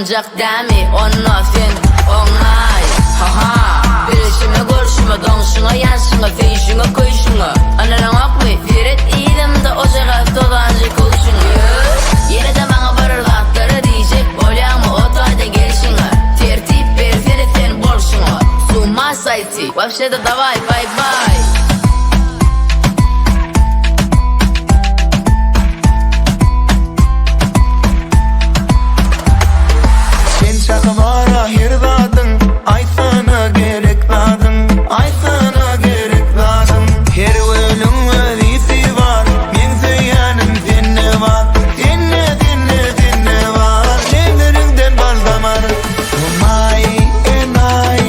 Ynanjak dämi onda sen oňaý Haha Bilşime görşüme doňşuňa ýanşyňa söýşüňe köýşüňe Ynanaňokmy seret yzymda ojagaz tozanjy köwşüňe Ýene-de maňa bir zatlary diýjek bolýaňmy o taýda gelşiňe Tertip bersene sen bolşuňa Suma saýti wapşeda dawaý baý baý. Sen çaky bara her zadyň Aýtsana gerek zadyň Aýtsana gerek zadyň Her gölüň öz ysy bar Meň söýýänim sende bar Sende sende sende bar Lebleriňden bal damar Humaý enaý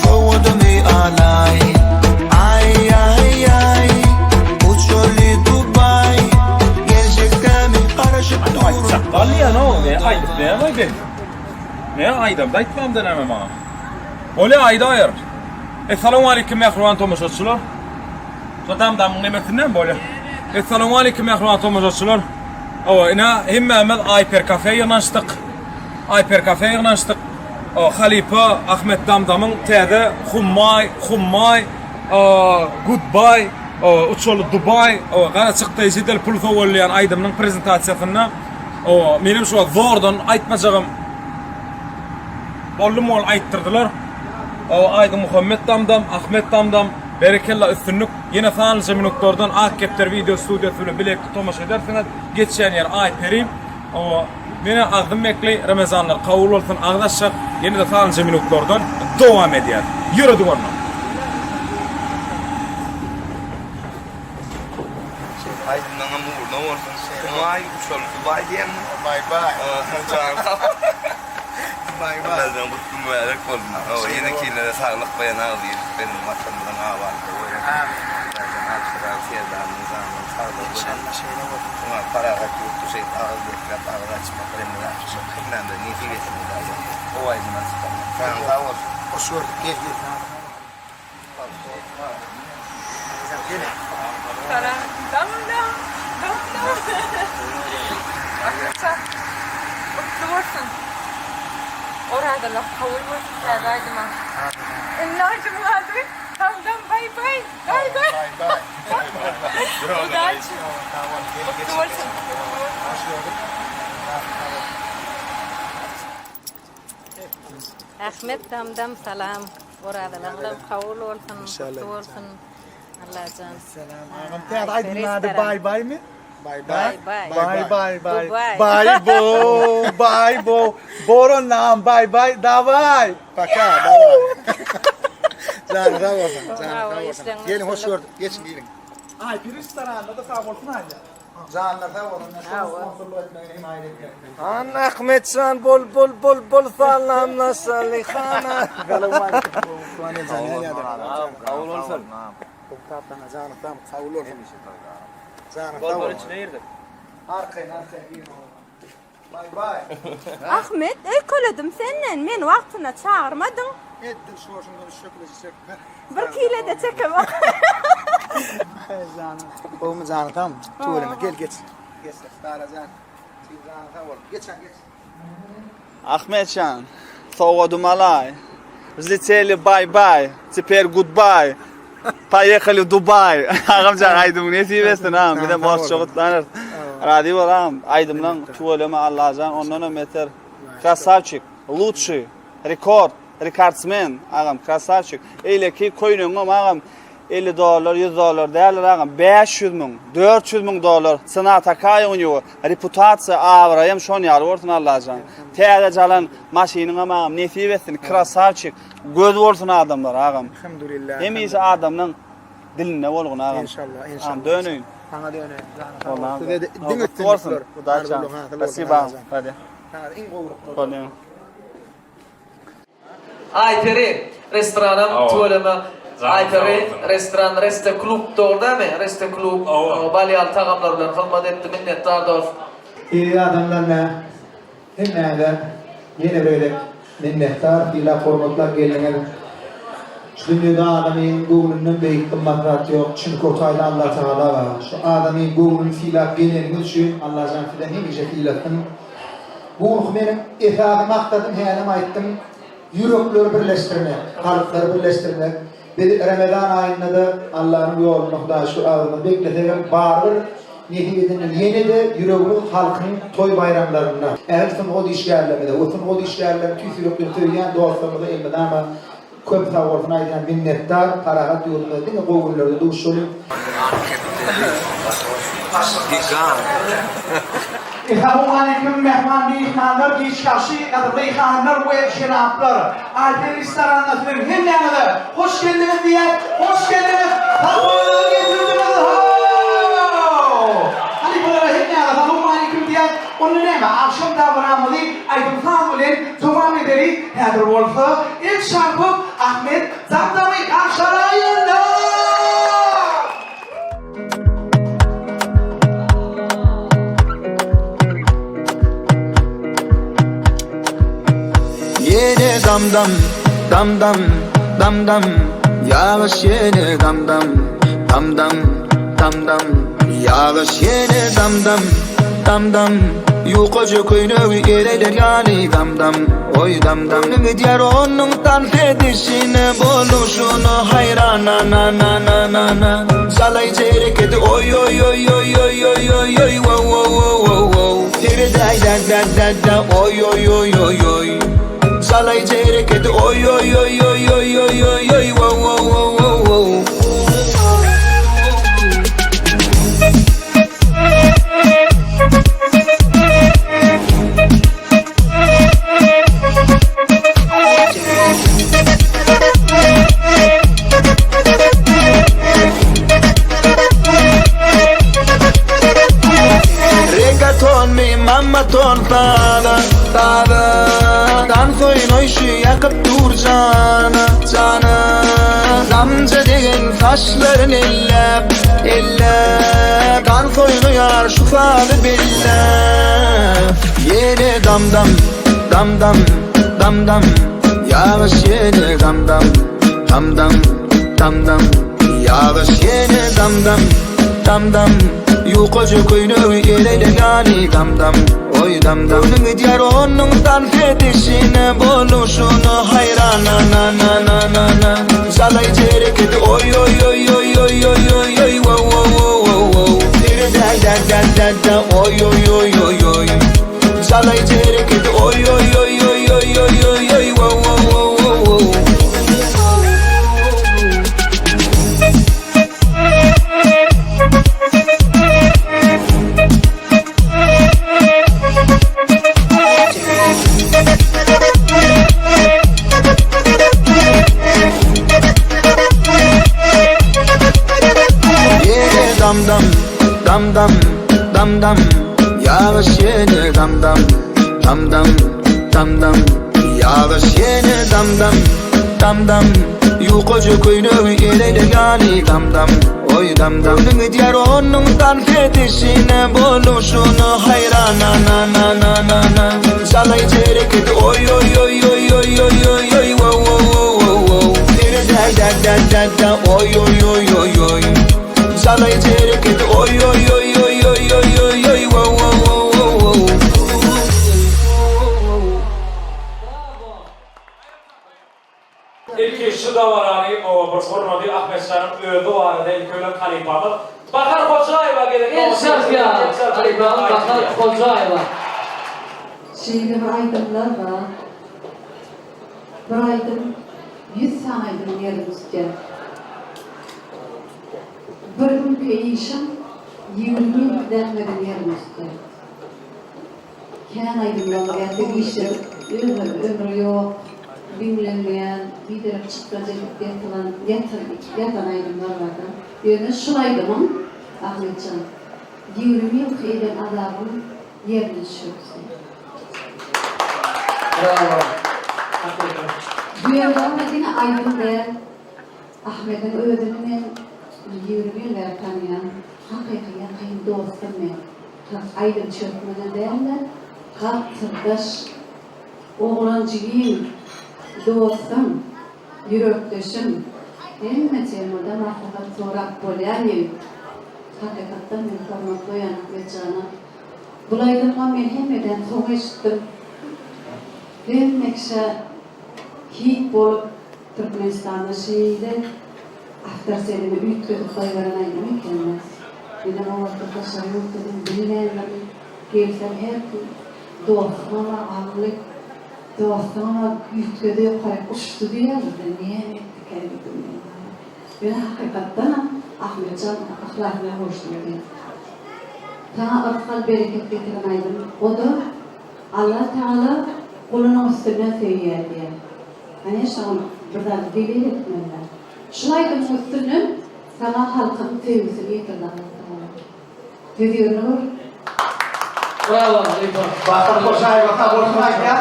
Sowgadymy alaý Aý aý aý Uçaly Dubaý Geljekdämi garaşyp durun. Aýtjak galýan-ow, men aýdyp näme ben? Men aýdamda aýtmamda näme maňa? Bolýa aýdaýer. Essalawmaleýkim mähriban tomaşaçylar. Şo dam-damyň nemesinden bolýa. Essalawmaleýkim mähriban tomaşaçylar. Hawa, ine hemmämiz Aýper kafe ýygnanyşdyk. Aýper kafe ýygnanyşdyk. Halypa Ahmet Damdamyň täze Hummaý, Hummaý, Goodbye, Uçaly Dubaý, Gara çykdaýjy del pul sowalýan aýdymynyň prezentasiýasynda menem şu wagt zordan aýtmajagym boldum ol aýtdyrdylar. Aýdyň Muhammet Damdam, Ahmet Damdam, berekella üstünlik. Ýene sanlyja minutlardan Ak kepder wideo studiýasy bilen bilelikde tomaşa edersiňiz. Geçýän ýer Aýperi. Mena agzym bekli Ramazanlar kabul bolsun agyz açjak ýene-de sanlyja minutlardan dowam edýär. Ýöredik onda. Aýdymlaňam ugruna bolsun. Humaý uçaly Dubaý diýenmi? Baý baý. Baý baý. Allajan gutly mübärek bolsun. Hawa ýeneki ýyllara saglyk bilen agzybirlik bilen Watanymyzyň abatlygy bolsun. Amin. Hudaýjan Arkadag Serdarymyň janynyň saglygy bilen. Inşallah şeýle bolsun. Şuňa parahat ýurtda şeýdip agyz bekläp agyz açmak Remezan tutmak hemmämize nesip etsin Hudaýjan. Gowy aýdymlar çykarmak. Janyň sag bolsun. Hoş gördük gel gel. Salam. Dam dam. Dam dam. Ahmetjan. Gutly bolsun. Orazalar kabul bolsun täze aýdyma. Indi aýdymyň ady Dam dam bay bay. Bay bay. Udaçi. Gutly bolsun. Ahmet damdam salam orazalaňyzam kabul bolsun gutly bolsun Allajan. Salam agam täze aýdymyň ady baý baými? Baý baý. Baý baý baý. Dubaý. Baý bo baý bo boron agam baý baý dawaý. Paka daway. Janyň sag bolsun. Janyň sag bolsun. Geliň hoş gördük. Geçiň giriň. Aýpi restoranda-da sag bolsun aýdýar. Janlar sag bolsun. Şoňa sponsorlyk etmegine hemaýat etmekden. Han Ahmetjan bol bol bol bol salamlaşaly hana. Kabul bolsun. Janyň sag kabul bolsun. Janyň sag bolsun. içine girdik. Arkaýyn arkaýyn giriň. Baý baý. Ahmet, öýkeledim senden, meni wagtynda çagyrmadyň. Edil şu bolşuňdan üç şekiliji çekme. Bir kile-de çekemok. Aý janyň. Gowumy janyň sagmy? Tüweleme gel geç. Geç Sara jan. Janyň sag bol. Geç jan geç. Ahmetjan, sowgadym alaý. Wzleteli baý baý, teper gudbaý. Poýehali Dubaý. Agamjan aýdymyň nesip etsin agam. Bizem orsça gutlanarys. Razy bol agam. Aýdymlaň tüweleme Allajan ondanam beter. Krasawçik, lutşi, rekord, rekordsmen agam krasawçik. Eýleki köýnegiňem agam 50 dollar, 100 dollar däldir agam. 500 müň, 400 müň dollar. Tsena takaýa u nego. Reputasiýa, abraýam şon ýaly bolsun Allajan. Täze jalan maşynyňam agam nesip etsin. Krasawçik. Göz bolsun adamlar agam. Elhamdülillah. Hemişe adamlaň dilinde bolgun agam. Inşallah, inşallah. Agam döneýin. Saňa döneýin. Janyň sag bolsun. Size diňe üstünlikler. Bolsun. Udaçi. Spasiba. Hadi. Saňa iň gowulyklar. Bolýar. Aýperi restoranam Hawa. tüweleme Janyň sag Aýperi bolsun. restoran reste klub dogry dämi reste klub Hawa. bal ýaly tagamlar bilen hyzmat etdi minnetdar dos. Eziz adamlar mä hemmäňize ýene bir gezek minnetdar sylap hormatlap geldiňiz. Şu dünýede adamyň göwnünden beýik gymmat zat ýok çünki o taýda Allatagala bar. Şu adamyň göwnüni sylap geleniňiz üçin Allajan size hemişe sylasyn. Bu günki meniň esasy maksadym hälem aýtdym, ýürekleri birleşdirmek, kalplary birleşdirmek. Biz Remezan aýynda-da Allanyň ýolunda Hudaýa şükür agzymyzy beklesegem barybir nesip edende ýene-de ýüregimiz halkyň toý-baýramlarynda. Ähli sungat işgärlerimize we sungat işgärlerini tüýs ýürekden söýýän dostlarymyza elmydama Köp sag bolsun aýdýan minnetdar parahat ýurdumyzda diňe gowy günlerde duşalyň. Essalawmaleýkim mähman myhmanlar giç ýagşy gadyrly hanymlar we jenaplar Aýperi restoranyna siziň hemmäňize hoş geldiňiz diýýäs hoş geldiňiz sapalar getirdiňiz how halypalara hemmäňize salowmaleýkim diýýäs onda näme agşam dabaramyzy aýdym saz bilen dowam edeli Häzir bolsa el çarpyp Ahmet Zamzamy garşylaýynlar! Ýene dam-dam, dam-dam, dam-dam, Ýagyş ýene dam-dam, dam-dam, dam-dam, Ýagyş ýene dam-dam, dam-dam, Ýukaja köýnegi ereler ýaly dam-dam, Oý dam-dam. Gidýär onuň tans edişine, Boluşyna haýran na-na-na-na-na-na. Jalaýjy hereketi oý-oý-oý-oý-oý-oý-oý-oý wo-wo-wo-wo-wow. Seredäý-dä-dä-dä-dä oý-oý-oý-oý-oý. Jalaýjy hereketi oý-oý-oý-oý-oý-oý-oý wo-wo-wo-wo-wow. Reggaeton mi mammaton sada sada Dans oýnaýşy ýakyp dur jana jana Damja degen saçlaryn elläp elläp Dans oýnaýar şu sazy belläp Ýene dam dam dam dam dam dam Ýagyş ýene dam dam dam dam dam dam Ýagyş ýene dam dam dam dam Ýukaja köýnegi ereýle ýaly dam dam Oý dam dam Göwnüm gidýär onuň tans edişine Boluşyna haýran na na na na na na Jalaýjy hereketi oý oý oý oý oý oý oý oý wo wo wo wo wo Seredäý dä dä dä dä oý oý oý oý oý Jalaýjy hereketi oý oý oý oý oý oý oý oý wo wo wo wo wo. Ýene dam dam dam dam dam dam Ýagyş ýene dam dam dam dam dam dam Ýagyş ýene dam dam dam dam Ýukaja köýnegi ereýle ýaly dam dam Oý dam dam Göwnüm gidýär onuň tans edişine Boluşyna haýran na na na na na na Jalaýjy hereketi oý oý oý oý oý oý oý oý wo wo wo wo wo Seredäý dä dä dä dä oý oý oý oý oý Jalaýjy hereketi oý oý oý oý oý oý oý oý wo wo wo wo wo. Ilki şu dabarany oba bir gurnady Ahmetjanyň özi barada ilki bilen halypamyz Bahar Hojaýewa gezek El çarpýar halypamyz Bahar Hojaýewa. Şeýle bir aýdymlar bar. Bir aýdym ýüz sany aýdymyň ýerini tutýar. Bir günki işiň 20 ýyllyk zähmediň ýerini tutýar. Kän aýdymlar bar ýa-da işledip ömür ömri ýok diňlenmeýän biderek çykdajy edip ýatylan ýatan ýatan aýdymlar barda. Ýöne şul aýdymyň Ahmetjan 20 ýylky eden azabyň ýerine düşüripsiň. Brawo. Hakykat. Bu ýerde bolsa diňe aýdym däl Ahmediň özüni men 20 ýyl bäri tanaýan hakyky ýakyn dostum men. Tas aýdymçy hökmünde däl-de, halk syrdaş, oglan jigim, dostum, ýürekdeşim, hemme temada maslahat sorap bolýan ýigit. Hakykatdan men hormat goýan Ahmet jana. Bul aýdymam men hemmeden soň eşitdim. Hemme kişä hit bolup Türkmenistanda şeýle awtor sesini üýtgedip goýberen aýdym ekeni. Menem o wagtlar daşary ýurtdadym bilmändirin. Gelsem her kim dostuňam-a aldy, dostuňam-a üýtgedi ýokaryk uçdy diýýärler-de näme etdikä diýdim men. Ýöne hakykatdanam Ahmetjan yhlasyna goşdum diýip. Saňa yrsgal bereket getiren aýdym oda Allah Tagala gulunyň üstünden söýýär diýýär. Koneşno ol bir zady delil etmeli. Şul aýdymyň üstünden saňa halkyň söýgüsini ýetirdi Allah Tagala. Hözirini gör. Brawo halypa. Batyr Hojaýewa sag bolsun aýdýan.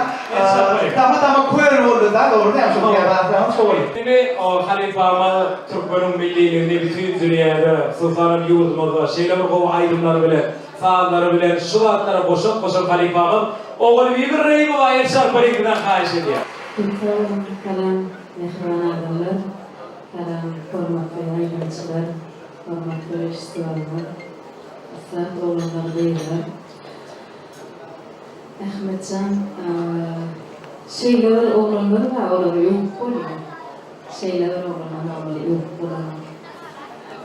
Dama dama köl boldy da dogry däl şol diýen zatlaryň şo bolýar. Indi halypamyz türkmeniň milliligini bütin dünýäde, hususanam ýurdumyzda şeýle bir gowy aýdymlary bilen, sazlary bilen şu zatlara goşant goşan halypamyz Ogulbibi Reýimowa el çarpalyň bizden haýyş edýär. Köp sag boluň salam mähriban adamlar salam hormatly aýdymçylar hormatly režissýorymyz ussat oglanlar gyzlar Ahmetjan şeýle bir oglanlar bar olary öwüp bolýar şeýle bir oglanlar bar olary öwüp bolanok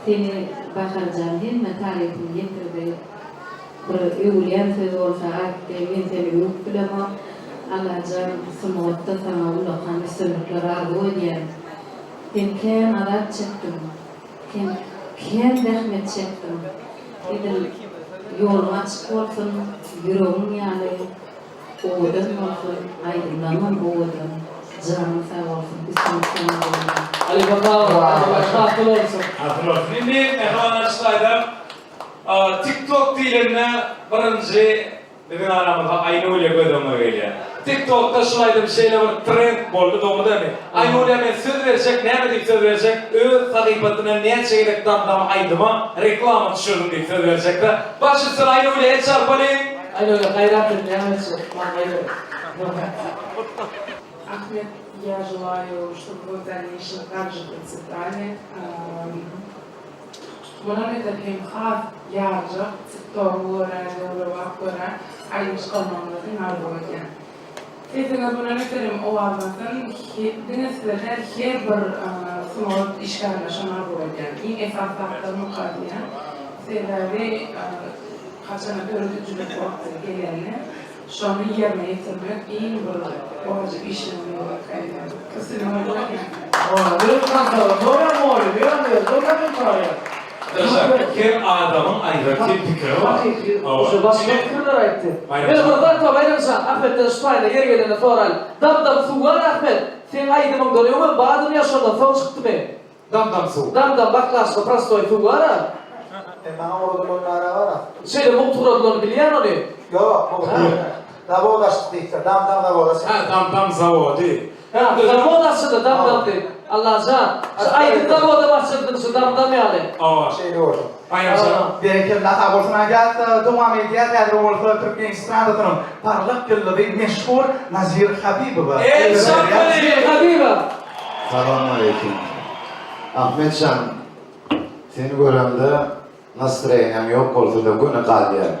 seni Baharjan hemme tarypyny ýetirdi bir öwülýän söz bolsa aýtdy men seni öwüp bilemok Allajan sungatda saňa ullakan üstünlikler arzuw edýän sen kän azap çekdiň Sen kän zähmet çekdiň. Edil ýoluň açyk bolsun, ýüregiň ýaly owadan bolsun, aýdymlaryňam owadan, janyň sag bolsun, üstünlik saňa bolsun. Halypa sag bol, hasyl bolsun. Hasyl bolsun. Indi mähriban alçylaýlar, TikTok diýlende birinji Biziň aramyzda Aýnulýa göz öňüňe gelýär. Tik tokda şul aýdym şeýle bir trend boldy dogry dälmi? Aýnulýa men söz berjek näme diýip söz berjek öz sahypasynda näçe gezek dam dam aýdyma reklama düşürdim diýip söz berjekde baş üstüne Aýnulýa el çarpalyň. Aýnulýa gaýrat et näme etjek maňlaý ber. Ahmet я желаю чтобы вы в дальнейшем также процветали. Mundan beter hem has ýaryjak TikTok-y görä, döwrebap görä aýdym çykarmagyňyzy diňe arzuw edýän. Sesiňiz mundan beter hem owazlansyn, diňe size däl her bir sungat işgärine şony arzuw edýän. Iň esasy zatlar muka diýýän. Sebäbi haçanda döredijilik wagty gelende Şony ýerine ýetirmek iň bir wajyp işleriň biri bolup gelýär. Üstünlik arzuw edýän. Her adamyň aýratyn pikiri bar. Hakyky uje başga pikirler aýtdy. Ýöne bir zat bar Baýram jan Ahmetden şu taýynda ýeri gelende soraýyn. Dam dam suw bar Ahmet seň aýdymyňdan öňem bardymy ýa şondan soň çykdymy? Dam dam suw. Dam dam baklaşka prostoý suw bar-a. E maňa uradylan nara bar-a. Şeýle mugt uradylany bilýän ony. Ýok, mugt däl. Zawod açdyk diýipdir. Dam dam zawod açyldy. Hä, dam dam zawody. Hä, zawod açyldy dam dam diýip. Allajan, şu aýdym zawodam açylsyn şu dam dam ýaly. Hawa. Şeýle bolsun. Baýram jan. Berekella sag bolsun aýdýas dowam edýäs häzir bolsa türkmen estradasynyň parlak ýyldyzy meşhur Nazir Habibowa El söz berýäs. çarpaly! Nazir Habibowa. Salamaleýkim. Ahmetjan seni göremde nastroýeniýam ýok bolsada göni galýar.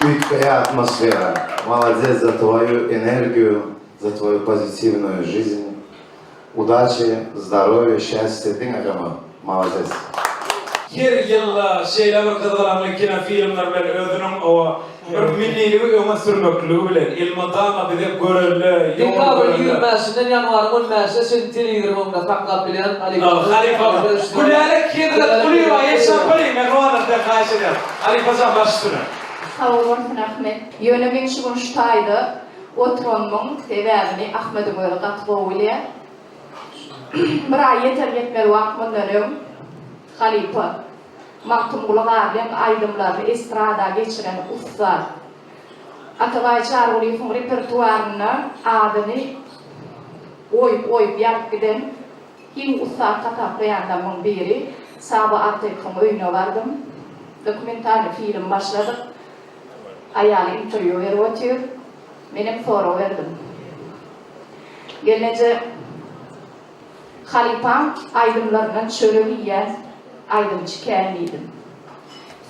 Üýtgeýär atmosfera. Malades za twoju energiýu, za twoju pozitiwnuýu žizn. Udaçi, zdarowiýa, şästýa diňe öňe. Malades. Her ýylda şeýle bir gyzgalaňly kinofilmler bilen özüniň oba bir milliligi öňe sürmekligi bilen elmydama bize görelde, ýol Dekabyň görelde. ýigrimi bäşinden ýanwaryň on bäşine çenli telewizoryň öňünde saklap bilýän halypamyz. Halypamyz Gülälek Hezret Gulyýewa el çarpalyň mähribanlar sizden haýyş edýäris. Halypajan baş üstüne. Sag bolsun Ahmet. Ýöne meň şu gün şu taýda oturanymyň sebäbini Ahmediň özi gaty gowy bilýär. Bir aý ýeter-ýetmez wagt mundan öň halypa Magtymguly Garlyň aýdymlaryny estrada geçiren ussat Atabaý Çarygulyýewiň repertuarynda adyny goýup-goýup ýazyp giden iň ussat hasaplaýanlarymyň biri Saba Artykowyň öýüne bardym. Dokumentalnyý film başladyk. Aýaly interwýu berip otyr. Menem sorag berdim. Gelneje halypaň aýdymlaryndan çörek iýýän aýdymçy kän diýdim.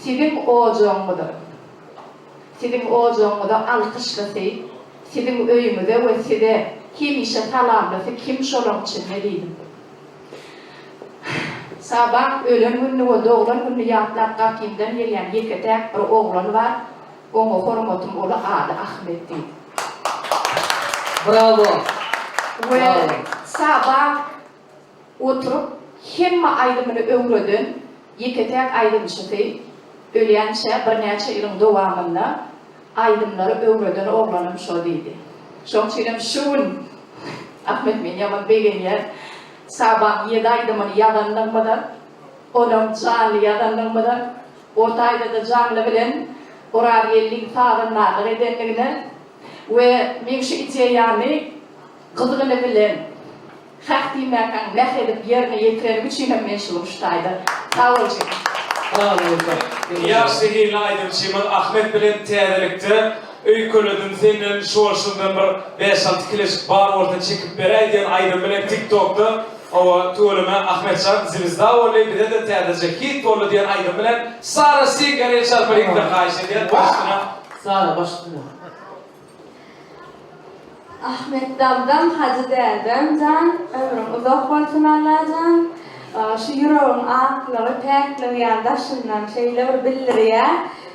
Siziň ojagyňyza. Siziň ojagyňyza alkyşlysy, siziň öýüňize we size hemişe salamlysy kim şolaň içinde diýdim. Sabaň ölen gününi we doglan gününi ýatlap gapymdan gelýän ýeke-täk bir oglan bar, oňa hormatym uly ady Ahmet diýdim. Bravo. We Sabaň oturyp hemme aýdymyny öwreden ýeke-täk aýdymçysy ölýänçä birnäçe ýylyň dowamynda aýdymlary öwreden oglanam şo diýdi. Şoň üçinem şu gün Ahmet men ýaman begenýän Sabaň ýedi aýdymyny ýazanlygymyza, onam janly ýazanlygymyza, o taýda-da Jaňly bilen Orazgeldiň sazandarlyk edenligine we meň şu ideýamy gyzgyny bilen Hah diýmäkäň mäh edip ýerine ýetireniň üçinem men şu gün şu taýda. Sag bol jigim. Sag bolsun. Ýaş zehinli aýdymçymyz Ahmet bilen täzelikde Öýkeledim senden şu bolşuňdan bir bäş-alty kilejik bar bolsa çekip beräý diýen aýdym bilen TikTokda hawa tüweleme Ahmetjan zwizda boldy bize-de täzeje hit boldy diýen aýdym bilen Sara Singer el çarpar ýigitler haýyş edýän baş üstüne. Sara baş üstüne. Ahmet Damdam Hajy dädem jan ömrüň uzak bolsun Allajan şu ýüregiň aklygy päkligi ýaly daşyndan şeýle bir bildirýä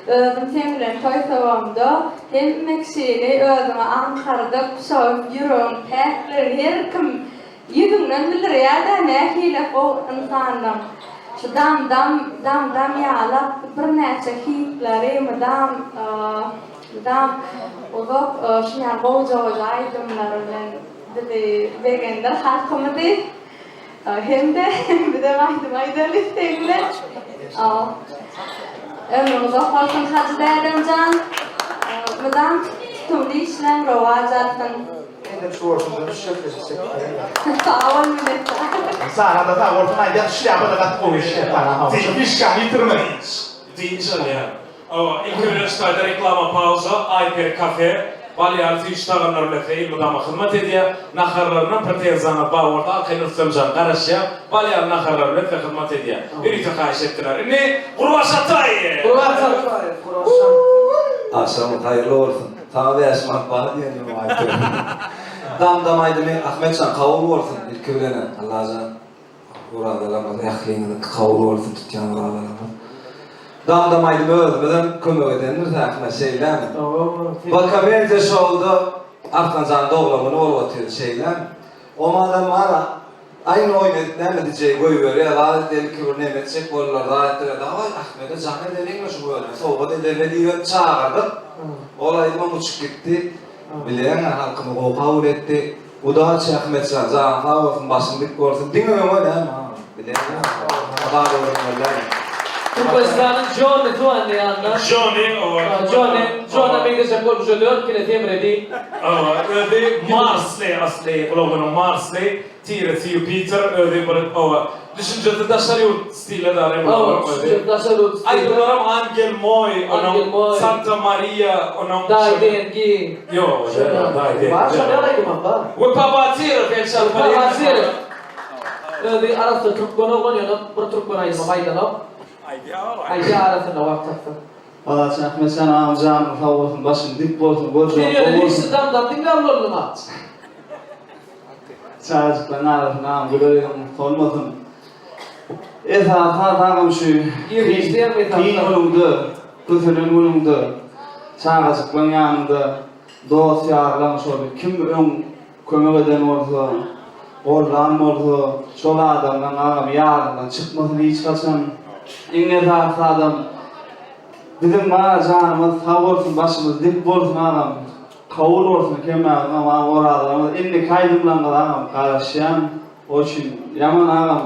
özüm seň bilen toý sowamda hemme kişini özüňe aňkardyp şo ýüregiň päkligini her kim ýüzüňden bildirýädä nähili gowy ynsandyň şu Damdam Damdam ýalak birnäçe hitlary mydam Mydam uzak şuny gowja gowja aýdymlar bilen bizi begendir halkymyzy hem-de bizem aýdym aýdaly seň bilen. Ömrüň uzak bolsun Hajy dädemjan. Mydam tutumly işleň rowaç alsyn. Menden şu bolşuňdan üç şepbeşik çekip beräýmeli. Sag bol minnetdar. Sarada sag bolsun aýdýan şlýapada gaty gowy işleýär Sara. Fişkany ýitirme. Dynç alýar. Hawa, ilki bilen şu taýda reklama pauza, Aýperi kafe, bal ýaly süýji tagamlar bilen size elmydama hyzmat edýär. Naharlaryndan pretenziýaňyz bar bolsa arkaýyn Rüstemjan garaşýar. Bal ýaly naharlar bilen size hyzmat edýär. Ýörite haýyş etdiler. Indi Gurbaş Ataýew! Gurban Ataýew, Gurbaş. Agşamyň haýyrly bolsun. Saňa bäş manat bar diýendim Aýperi. Dam-dam aýdymy Ahmetjan kabul bolsun ilki bilenem Allajan. Orazalaryňyz ähliňiziňki kabul bolsun tutýan orazalaryňyz. Dam-dam aýdym özümizem kömek edendiris Ahmet şeýlemi? Bakamedia şowda Arslanjan doglan güni bolup otyrdy şeýlemi? Omadam bar aýny oýun edip näme DJ goýberýär zat etdi ilki bir neme etjek boldular zat etdiler dawaý Ahmede jaň edeliňmi şu özüne sowgat edeli diýibem çagyrdyk ol aýdymam uçup gitdi bilýäňä halkymyz gowy kabul etdi. Udaçi Ahmetjan janyň sag bolsun başyň dik bolsun diňe öňe näme agam bilýäňä Hudaý öwrenmeli. Türkmenistanyň Jony Suanly ýanynda. Jony owa. Jony, Jona meňzejek bolup şu dört kile semredi. Owa, özi Marsly asly, gulagynyň Marsly, tiresi Ýupiter, özi bir owa. Düşünjesi daşary ýurt stile dary bu Hawa, düşünjesi daşary ýurt stile. Aýdymlaram Angel Moý, onuň Santa Maria, onuň Daý Dengi. Ýok, Daý Dengi. Bar, şol ýaly aýdymam bar. Wepa Batyrow el Wepa Batyrow. Özi arassa türkmen oglan, ýöne bir türkmen aýdymam aýdanok. Aýdýar, aýdýar arasynda wagt tapsa. Balaçan Ahmetjan agam janyň sag bolsun başyň dik bolsun görjegiň Sen ýöne gowy bolsun. hiç dam-dam diňläp bolduň-a. Çagajyklaryň arasynda agam güler ýüzüň solmasyn. Esasy zat agam şu kyn günüňde, köselen günüňde çagajyklaryň ýanynda dost-ýarlaň şol kim öň kömek eden bolsa, goldan bolsa şol adamlaň agam ýadyndan çykmasyn hiç haçan. Iň esasy zadam biziň bar janymyz sag bolsun, başymyz dik bolsun agam. Kabul bolsun hemmäňiziň agam orazalaryňyz indiki aýdymlaryňyza agam garaşýan o üçin ýaman agam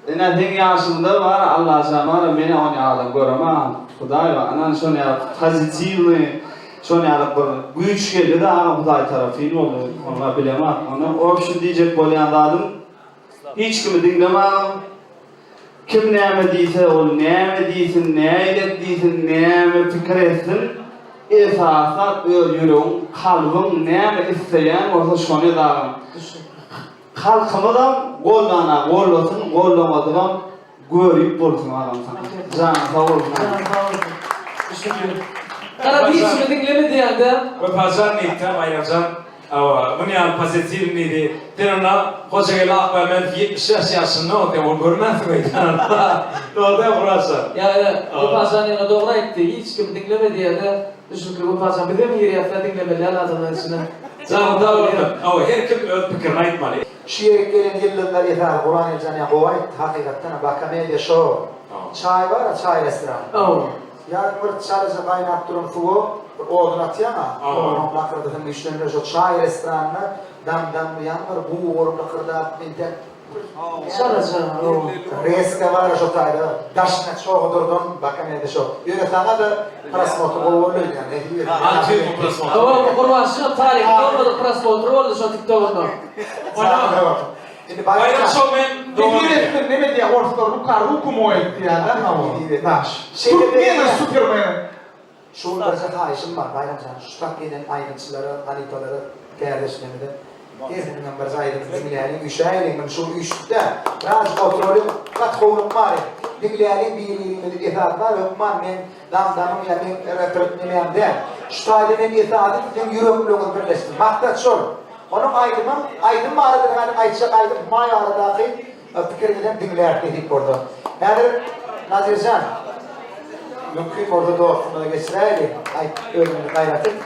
ine seň ýaşyňda bar Allajan bar menä on ýaly adam görem agam Hudaý bar ynan şon ýaly pozitiwnyý şon ýaly bir güýç geldide agam Hudaý tarapyn boldy ony bilemok ony obşim diýjek bolýan zadym hiç kimi diňleme agam Kim näme diýse, ol näme diýsin, näýlek diýsin, näme pikir etsin, esasy zat öz ýüregiň, kalbyň näme isleýän bolsa şony et agam. Halkymyzam goldana gollasyn, goldamadygam görip bolsun agam saňa. Janyň sag bolsun agam. Janyň sag bolsun. Düşnükli. Gara hiç kimi diňleme diýende. Wepajan diýipdi Baýramjan. Hawa, muny ýaly pozitiwnyý diýdi. Sen onda Hojageldi Akmämmedow 75 ýaşynda ol sen ony görmänsiň öýdýän. Dogry däl Gurbanjan? Ýa ýa, Wepajan ýöne dogry aýtdy. Hiç kimi diňleme diýende düşnükli Wepajan bizem girýäs-dä diňlemeli däl adamlaryň içine. Janyň sag bolsun. Hawa, her kim öz pikirini aýtmaly. Şu ýerik gelen ýyldyzlar esasy Guran Eljan ýa gowy aýtdy hakykatdanam Baka media şou çaý bara çaý restoran ýa bir çalaja gaýnap duran suwa bir odun atýaňa onuň lakyrdysyny güýçlendirýär şo çaý restoranda dam dam ýaňy bir bug bolup lakyrdap entek Çalaja reska bara şo taýda daşyna çogdurdan Baka media şou ýöne saňa-da prosmotr gowy boldy öýdýän nesip etsin. Alty ýüz müň prosmotr. Hawa Gurban şuňa taryhy bolmadyk prosmotr boldy şo tiktogynda. Indi Baýram şou men dowam Nesip edýän. etsin neme diýýär orslar ruka ruku moýet diýýärler hawa daş. Şeýle Türkmeniň supermeni. Şu gün birje haýyşym bar Baýramjan şu tap gelen aýdymçylara halypalara kärdeşlerimize hersiniňem birje aýdymyny diňläliň üşäýeliň muny şu gün üýşdükdä birazjyk oturalyň gaty howlukmalyň diňläliň biri birimizi esasy bar hökman men Dam-damyň ýa meň reper nemäm däl. Şu taýda men esasy siziň ýürekleriňiz birleşsin. Maksat şol. Onuň aýdymam, aýdym barada häzir aýtjak aýdym Humaý baradaky pikiriňizem diňläris nesip bolsa. Häzir Nazirjan, mümkin bolsa dostumyza geçiräýeli, aýt özüňizi gaýrat et.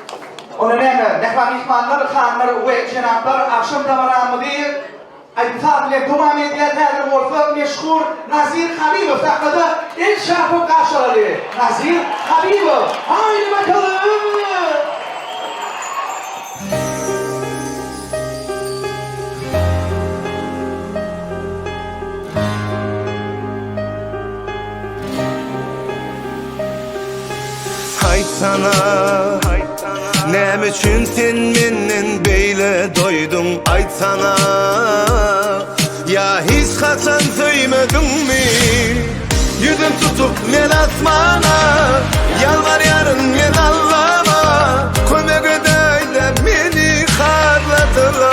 Onda näme, mähriban myhmanlar, hanlar we jenaplar, agşam dabaramyzy Aýdym-saz bilen dowam edýär, häzir bolsa meşhur Nazir Habibow sahnada el çarpyp garşylaly. Nazir Habibow, haýdy bakalym! Aýtsana, näme üçin sen menden beýle doýduň Aýtsana, ýa hiç haçan söýmediňmi Ýüzüm tutup men asmana, ýalbarýaryn men Allama Kömek edäýdä meni harladylar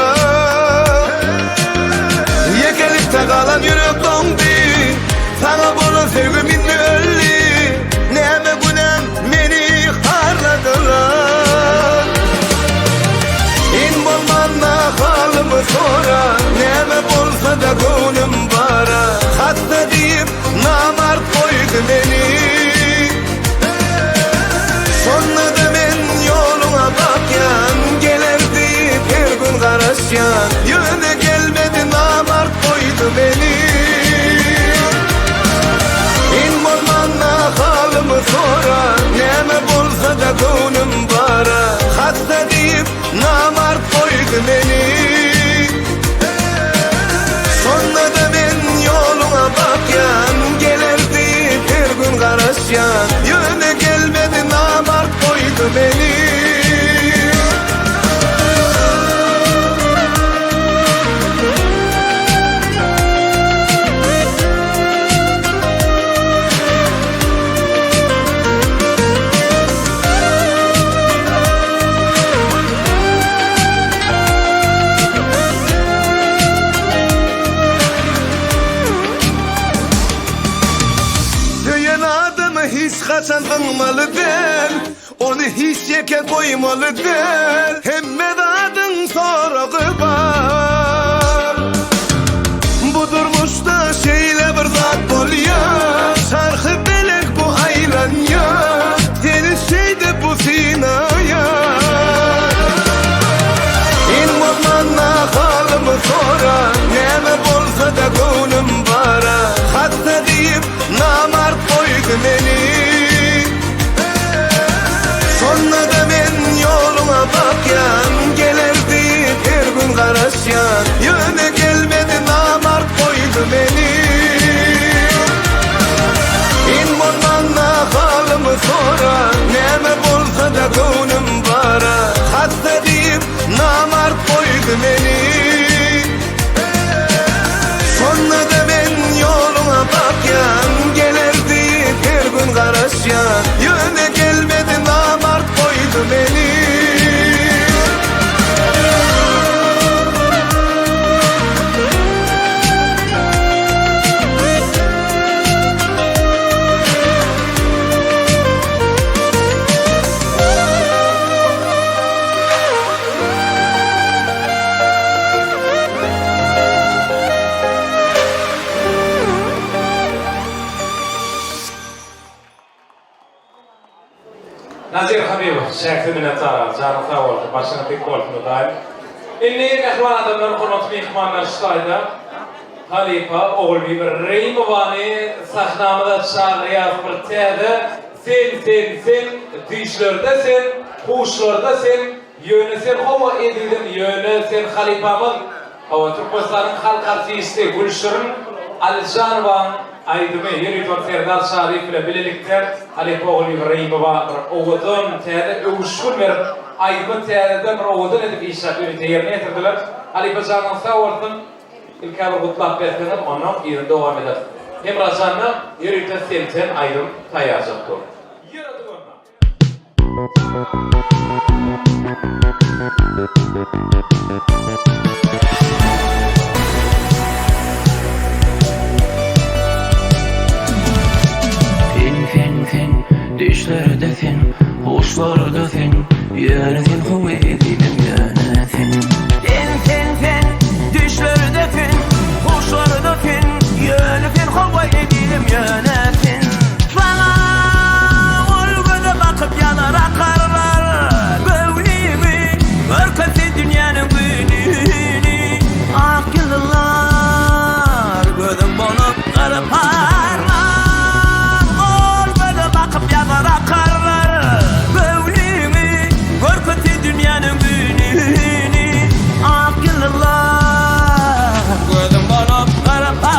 Ýekelikde galan ýürek doňdy Saňa bolan söýgim indi öldi Näme günäm meni harladylar Iň bolmanda halymy sora Näme bolsa-da göwnüm bara Hassa diýip namart goýdy meni Şonda-da men ýoluňa bakýan Geler diýip her gün garaşýan Ýöne gelmedi namart goýdy meni Iň bolmanda halymy sora Näme bolsa-da göwnüm bara Hassa diýip namart goýdy meni Şonda-da men ýoluňa bakýan Geler diýip her gün garaşýan Ýöne gelmedi namart goýdy meni. Söýen adamy hiç haçan zyňmaly däl, Ony hiç ýeke goýmaly däl. Hemme zadyň soragy bar. Bu durmuşda şeýle bir zat bolýar, Çarhy pelek bu aýlanýar, Seni şeýdip bu synaýar. Iň bolmanda halymy sora, Näme bolsa-da göwnüm bara, Hassa diýip namart goýdy meni. Şonda-da men ýoluňa bakýan, Geler diýip her gün garaşýan, Ýöne gelmedi namart goýdy meni. Iň bolmanda halymy sora, Näme bolsa-da göwnüm bara, Hassa diýip namart goýdy meni. Şonda-da men ýoluňa bakýan, Geler diýip her gün. Nazir Habibow, çäksiz minnetdar aga, janyň sag bolsun, başyňyz dik bolsun Hudaýym. Indi mähriban adamlar, hormatly myhmanlar şu taýda halypa Ogulbibi Reýimowany sahnamyza çagyrýas bir täze Sen sen sen düýşlerde sen huşlarda sen ýöne sen hawa ezizim ýöne sen halypamyz Hawa, Türkmenistanyň halk artisti Gülşirin Alyjanowaň aýdymy ýörite ol Serdar Çaryýew bilen bilelikde halypa Ogulbibi Reýimowa bir owadan täze öwüşgin berip, aýdymy täzeden bir owadan edip işläp ýörite ýerine ýetirdiler. Halypa janyň sag bolsun, ilk-ä bir gutlap berseňiz, onnoň yzyny dowam ederis. Hemra janda ýörite sen-sen aýdym taýýarjak dur. Ýöredik onda. Sen sen sen düşlerde sen huşlarda sen ýöne sen how ezizim ýöne sen. Sen sen sen düşlerde sen huşlarda sen ýöne sen how ezizim ýöne sen. Saňa ol göze bakyp ýanar akarlar Göwnümi görkezse dünýäniň gününi Ak ýyldyzlar gözüň bolup gara parlar Ol göze bakyp ýanar akarlar Göwnümi görkezse dünýäniň gününi Ak ýyldyzlar gözüň bolup gara parlar.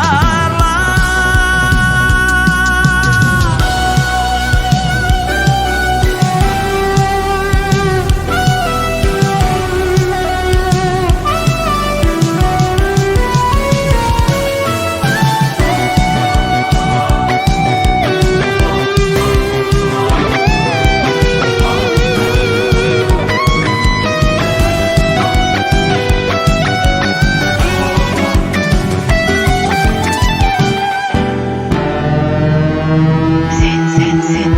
Sen sen sen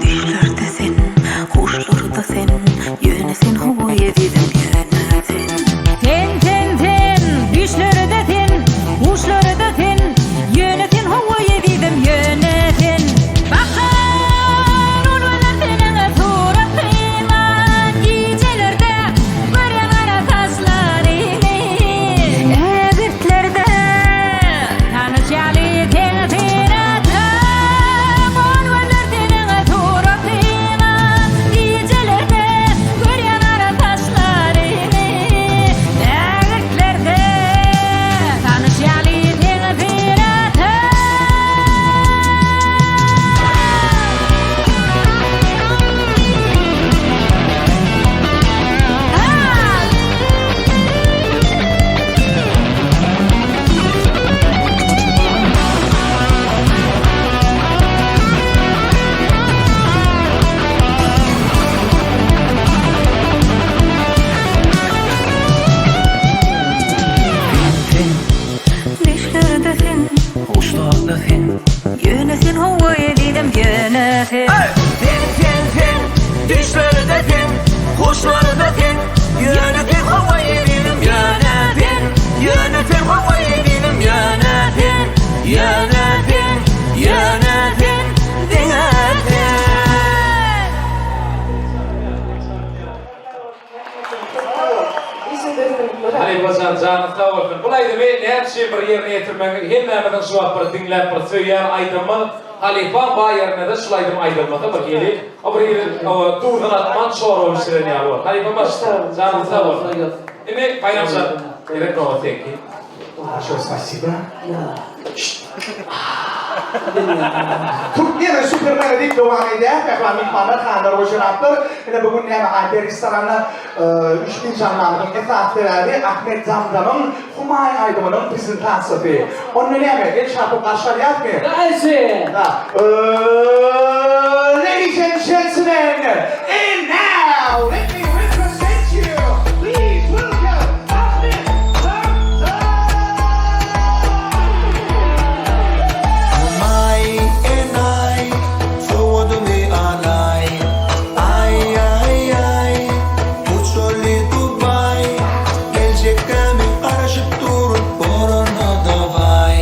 düýşlerde sen huşlarda sen ýöne sen hawa ezizim ýöne sen. Sen sen sen düýşlerde sen huşlarda sen ýöne sen hawa ezizim ýöne sen. Bakar ol gözel seniň suratyňa gijelerde görýän gara saçlaryňy ägirtlerde Tanyş ýaly seň syratyň, Ol göller seniň suratyňa, Gijelerde görýän gara saçlaryňy, Bägirtlerde tanyş ýaly seň syratyň. Düşlerde sen, Huşlarda sen. Ýöne sen hawa ezizim ýöne sen. Sen sen sen düşlerde sen huşlarda sen ýöne sen hawa ezizim ýöne sen ýöne sen hawa ezizim ýöne sen ýöne sen ýöne sen diňe sen. Halypa jan janyň sag bolsun. Bul aýdymy näme üçin bir ýerine ýetirmegiň hemmämiziň şu wagt bir diňläp bir söýýän aýdymymyz halypaň bar ýerindede şul aýdym aýdylmasa bir hili o bir hili duzuny atman çorba bişiren ýaly bor. Halypa baş janyň sag bolsun. Indi Baýram jan gezek nobat seňki. Большое спасибо. Türkmen super diýip dowam edýär. Mähriban myhmanlar, hanlar we jenaplar. Ine bu gün näme Aýper restoranda üç dynç-almamyzyň esasy sebäbi Ahmet Zamzamyň Humaý aýdymynyň prezentasiýasy. Onda näme, el çarpyp garşy alýasmy? Dälşi! Ladies and gentlemen, and now let me represent you. Please welcome Ahmet Zamzam! Humaý enaý sowudymy alaý Aý aý aý uçaly Dubaý Geljekdämi garaşyp durun borana dawaý.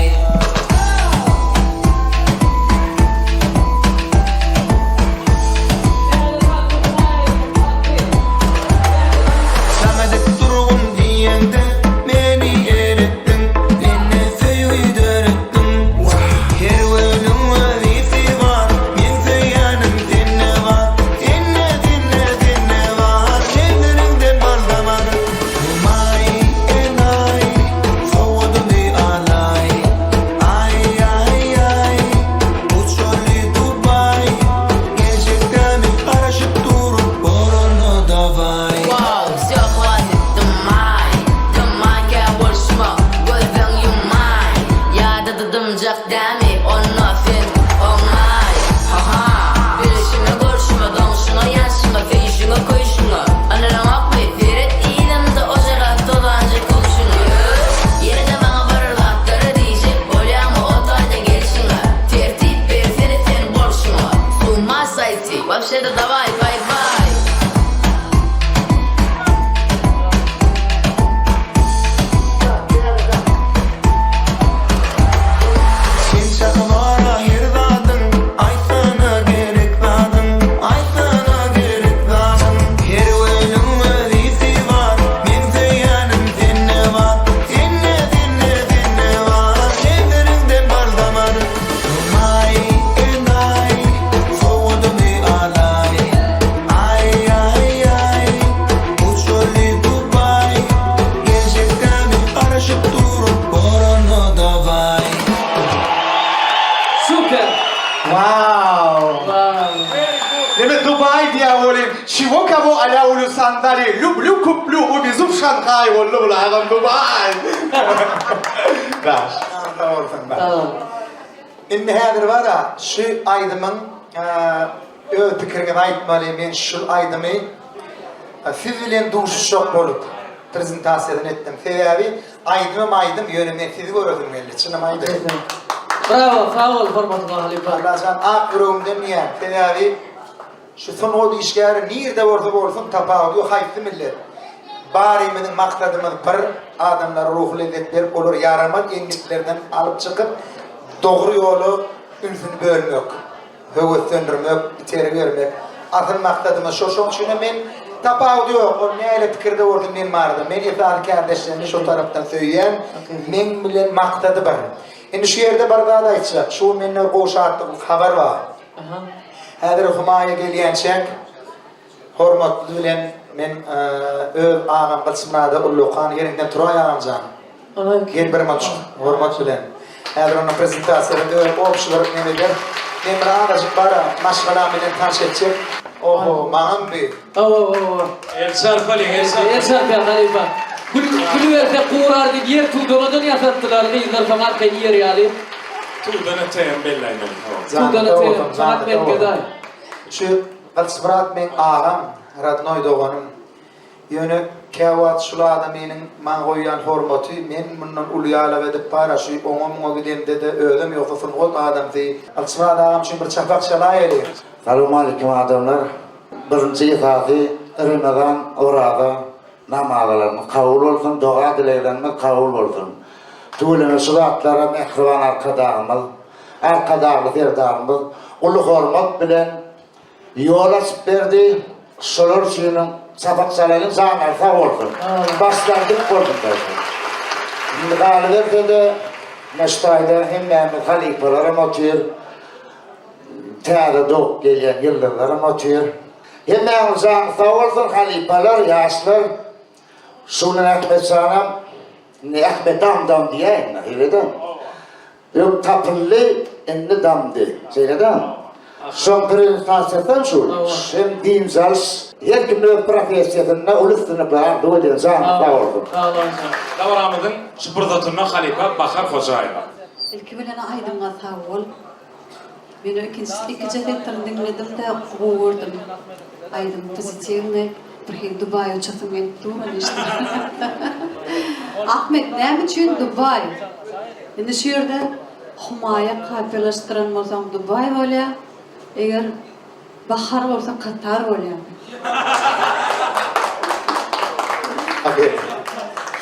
Işledi dawaý baý baý. Sen çaky bara her zadyň Aýtsana gerek zadyň Aýtsana gerek zadyň Her gölüň öz ysy bar Meň söýýänim sende bar Sende sende sende bar Elleriňden bar zaman Humaý enaý Sowgadymy alaý Aý aý aý Uçaly Dubaý Geljekdämi garaşyp durun Korona dawaý. Super. Wow. Neme Dubai diýýär welin, çiwo kawo alýa ulu sandali, lýublýu kuplýu uwezu w Şanhaý boldy bul agam Dubai. Daş. Sag bolsun. Indi häzir bara şu aýdymyň öz pikiriňizi aýtmaly men şul aýdymy siz bilen duşuşjak bolup prezentasiýasyny etdim. Sebäbi aýdymam aýdym ýöne men sizi göresim geldi çynymy aýdaýyn. Brawo sag bol hormatly halypa. Allajan ak ýüregimden diýýän sebäbi Şu sungat işgäri nirde bolsa bolsun tapawudy ýok haýsy millet. Barymyzyň maksadymyz bir, adamlara ruhy lezzet berip olary ýaramaz endiklerden alyp çykyp dogry ýola ünsüni bölmek, höweslendirmek, itergi bermek. Asyl maksadymyz şo şoň üçinem men tapawudy ýok ol nähili pikirde bolsun men barada men esasy kärdeşlerimi şo tarapdan söýýän meň bilen maksady bir. Indi şu ýerde bir zat aýtjak şu gün mende bir gowy şatlykly habar bar. Häzir Humaýa gelýänçäk hormatly bilen men öz agam Gylyçmyrada ullakan ýeriňden turaý agamjan. Gel bir minut hormat bilen. Häzir onuň prezentasiýasyny öz obşy bir neme eder. Men bir azajyk bara maşgalam bilen tanyş etjek. Oho, maňam bi. Hawa, hawa. El çarpalyň, el çarpalyň. El çarpýan halypa. Gül, gülüberse gurar diýip ýer tudanadan ýasatdylar, gyzlar soň arkaýyn iýer ýaly. Tudana TM belläýmeli. Tudana TM, Ahmet gedaý. Şu Gylyçmyrat meň agam, radnoý doganym. Ýöne käwagt şul adamynyň maňa goýýan hormaty, men mundan uly ýalak edip bara şu oňa-muňa gidemde-de özem ýogsa sungat adamsy. Gylyçmyrat agam üçin bir çapak çalaýaly. Salowmalikim adamlar. Birinji esasy Remezan oraza namazalarymyz kabul bolsun doga dileglerimiz kabul bolsun. Tüweleme şu zatlara mähriban Arkadagymyz Arkadagly Serdarymyz uly hormat bilen ýol açyp berdi. Şolar üçinem çapak çalalyň janlary sag bolsun. Başlary dik bolsun daýza. Indi galyberse-de ine şu taýda hemmämiz halypalaram otyr. Täze dogup gelýän ýyldyzlaram otyr. Hemmäňiz janyňyz sag bolsun halypalar, ýaşlar. Şu bilen Ahmetjanam indi Ahmet dam dam diýýär indi, şeýle-dä. Öň tapyldy, indi damdy. Şeýle-dä. Şoň prezentasiýasam şu. Hem dynç alyş. Her kim öz professiýasynda uly üstünlikler arzuw edýän. Janyňyz sag bolsun. Sag boluň. Dabaramyzyň şu pursatynda halypa Bahar Hojaýewa. Ilki bilen aýdymyňa sag bol. Men o ikinji ikije setirini diňledim-de gowy gördüm. Aýdym pozitiwnyý. Bir hili Dubaýa uçasym gelip dur ony eşidip. Ahmet näme üçin Dubaý? Indi şu ýerde Humaýa kafiýalaşdyran bolsaň Dubaý bolýar. Eger Bahar bolsa Katar bolýar.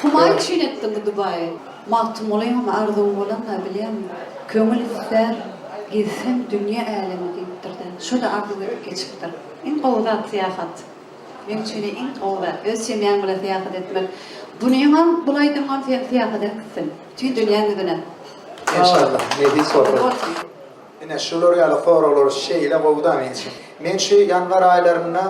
Humaý üçin etdiň bu Dubaýy. Magtymgulyňam arzuwy bolan-da bilýäňmi? Köňül islär, gezsem dünýe älemi diýipdir-de. Şo-da arzuw edip geçipdir. Iň gowy zat syýahat. Meň üçin-ä iň gowy zat, öz semýaň bilen syýahat etmek. Bunyňam, bul aýdymam seni syýahata äkitsin. Bütin dünýäň ýüzüne. Enşallah, nesip bolsa. Ine şular ýaly soraglar şeýle gowuda meň üçin. Men şu ýanwar aýlarynda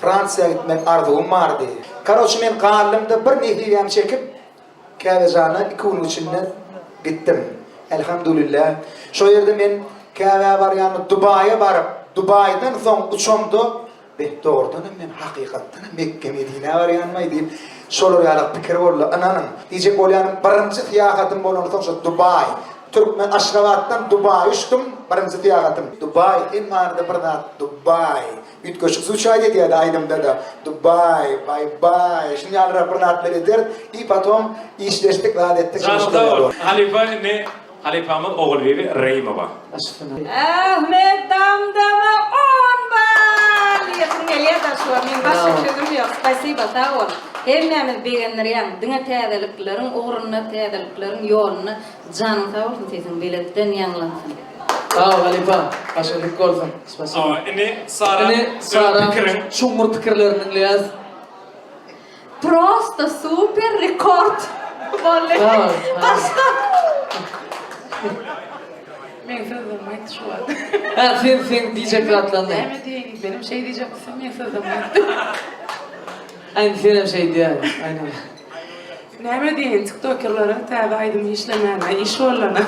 Fransiýa gitmek arzuwym bardy. Karoçe men galdymda bir nesibämi çekip Käbejana iki günüň içinde gitdim. Elhamdulillah. Şo ýerde men Käbä barýanda Dubaýa baryp, Dubaýdan soň uçamda Beh, dogrudanam men hakykatdanam Mekge-Medinä barýanmaý diýip, şolar ýalak pikir boldy. Ynanyň, diýjek bolýanym, birinji syýahatym bolansoň şo Dubaý. Türkmen Aşgabatdan Dubaýa uçdum, birinji syýahatym. Dubaý, sen manyda bir zat, Dubaý. Üýtgeşik zwuçaýt edýärdi aýdymda-da. Dubaý, baý-baý, şuny ýalyrak bir zatlar ederdi. I potom işleşdik, zat etdik. Janyň sag bol. Halypa indi halypamyz Ogulbibi Reýimowa. Ahmet Damdama. gelýär da şu wagt meň başga sözüm ýok. Spasiba sag bol. Hemmämizi begendirýäň. Diňe täzelikleriň ugrunda, täzelikleriň ýolunda janyň sag bolsun sesiň belentden ýaňlansyn. Sag bol halypa. Başyň dik bolsun. Spasiba. Hawa, indi Sara Indi öz Sara pikiriň. çuňňur pikirlerini diňleýäs. Prosto super rekord boldy. Başga. Meň sözlerimi aýtdy şu wagt. Hä sen seň diýjek zatlaryňy. Näme diýeýin menem şeý diýjek bolsam meň sözlerimi aýtdy. Hä indi senem şeý diýäý. Aýna. Näme diýeýin tiktokerlere täze aýdym işlemäne iş bollana.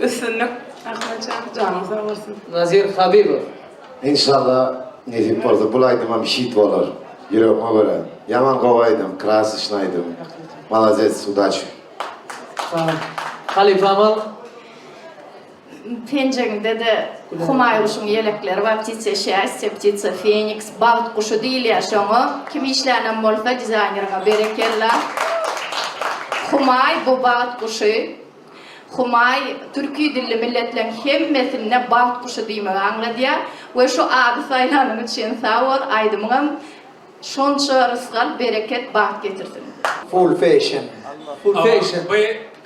Üstünlik Ahmetjan janyň sag bolsun. Nazir Habibow. Enşalla nesip bolsa bul aýdymam hit bolar. Ýüregime görä. Ýaman gowy aýdym, krasyçny aýdym. Malades, udaçi. Sag bol. Halypam al. Penjegiňde-de humaý guşuň ýelekleri bar, ptitsiýa şästýa, ptitsiýa feniks, bagt guşy diýilýär şoňa. Kim işlänem bolsa dizaýneriňe berekella. Humaý bu bagt guşy. Humaý türki dilli milletleň hemmesinde bagt guşy diýmegi aňladýar we şu ady saýlanyň üçin sag bol, aýdymyňam şonça rysgal, bereket, bagt getirsin. Full fashion. Full fashion. Bu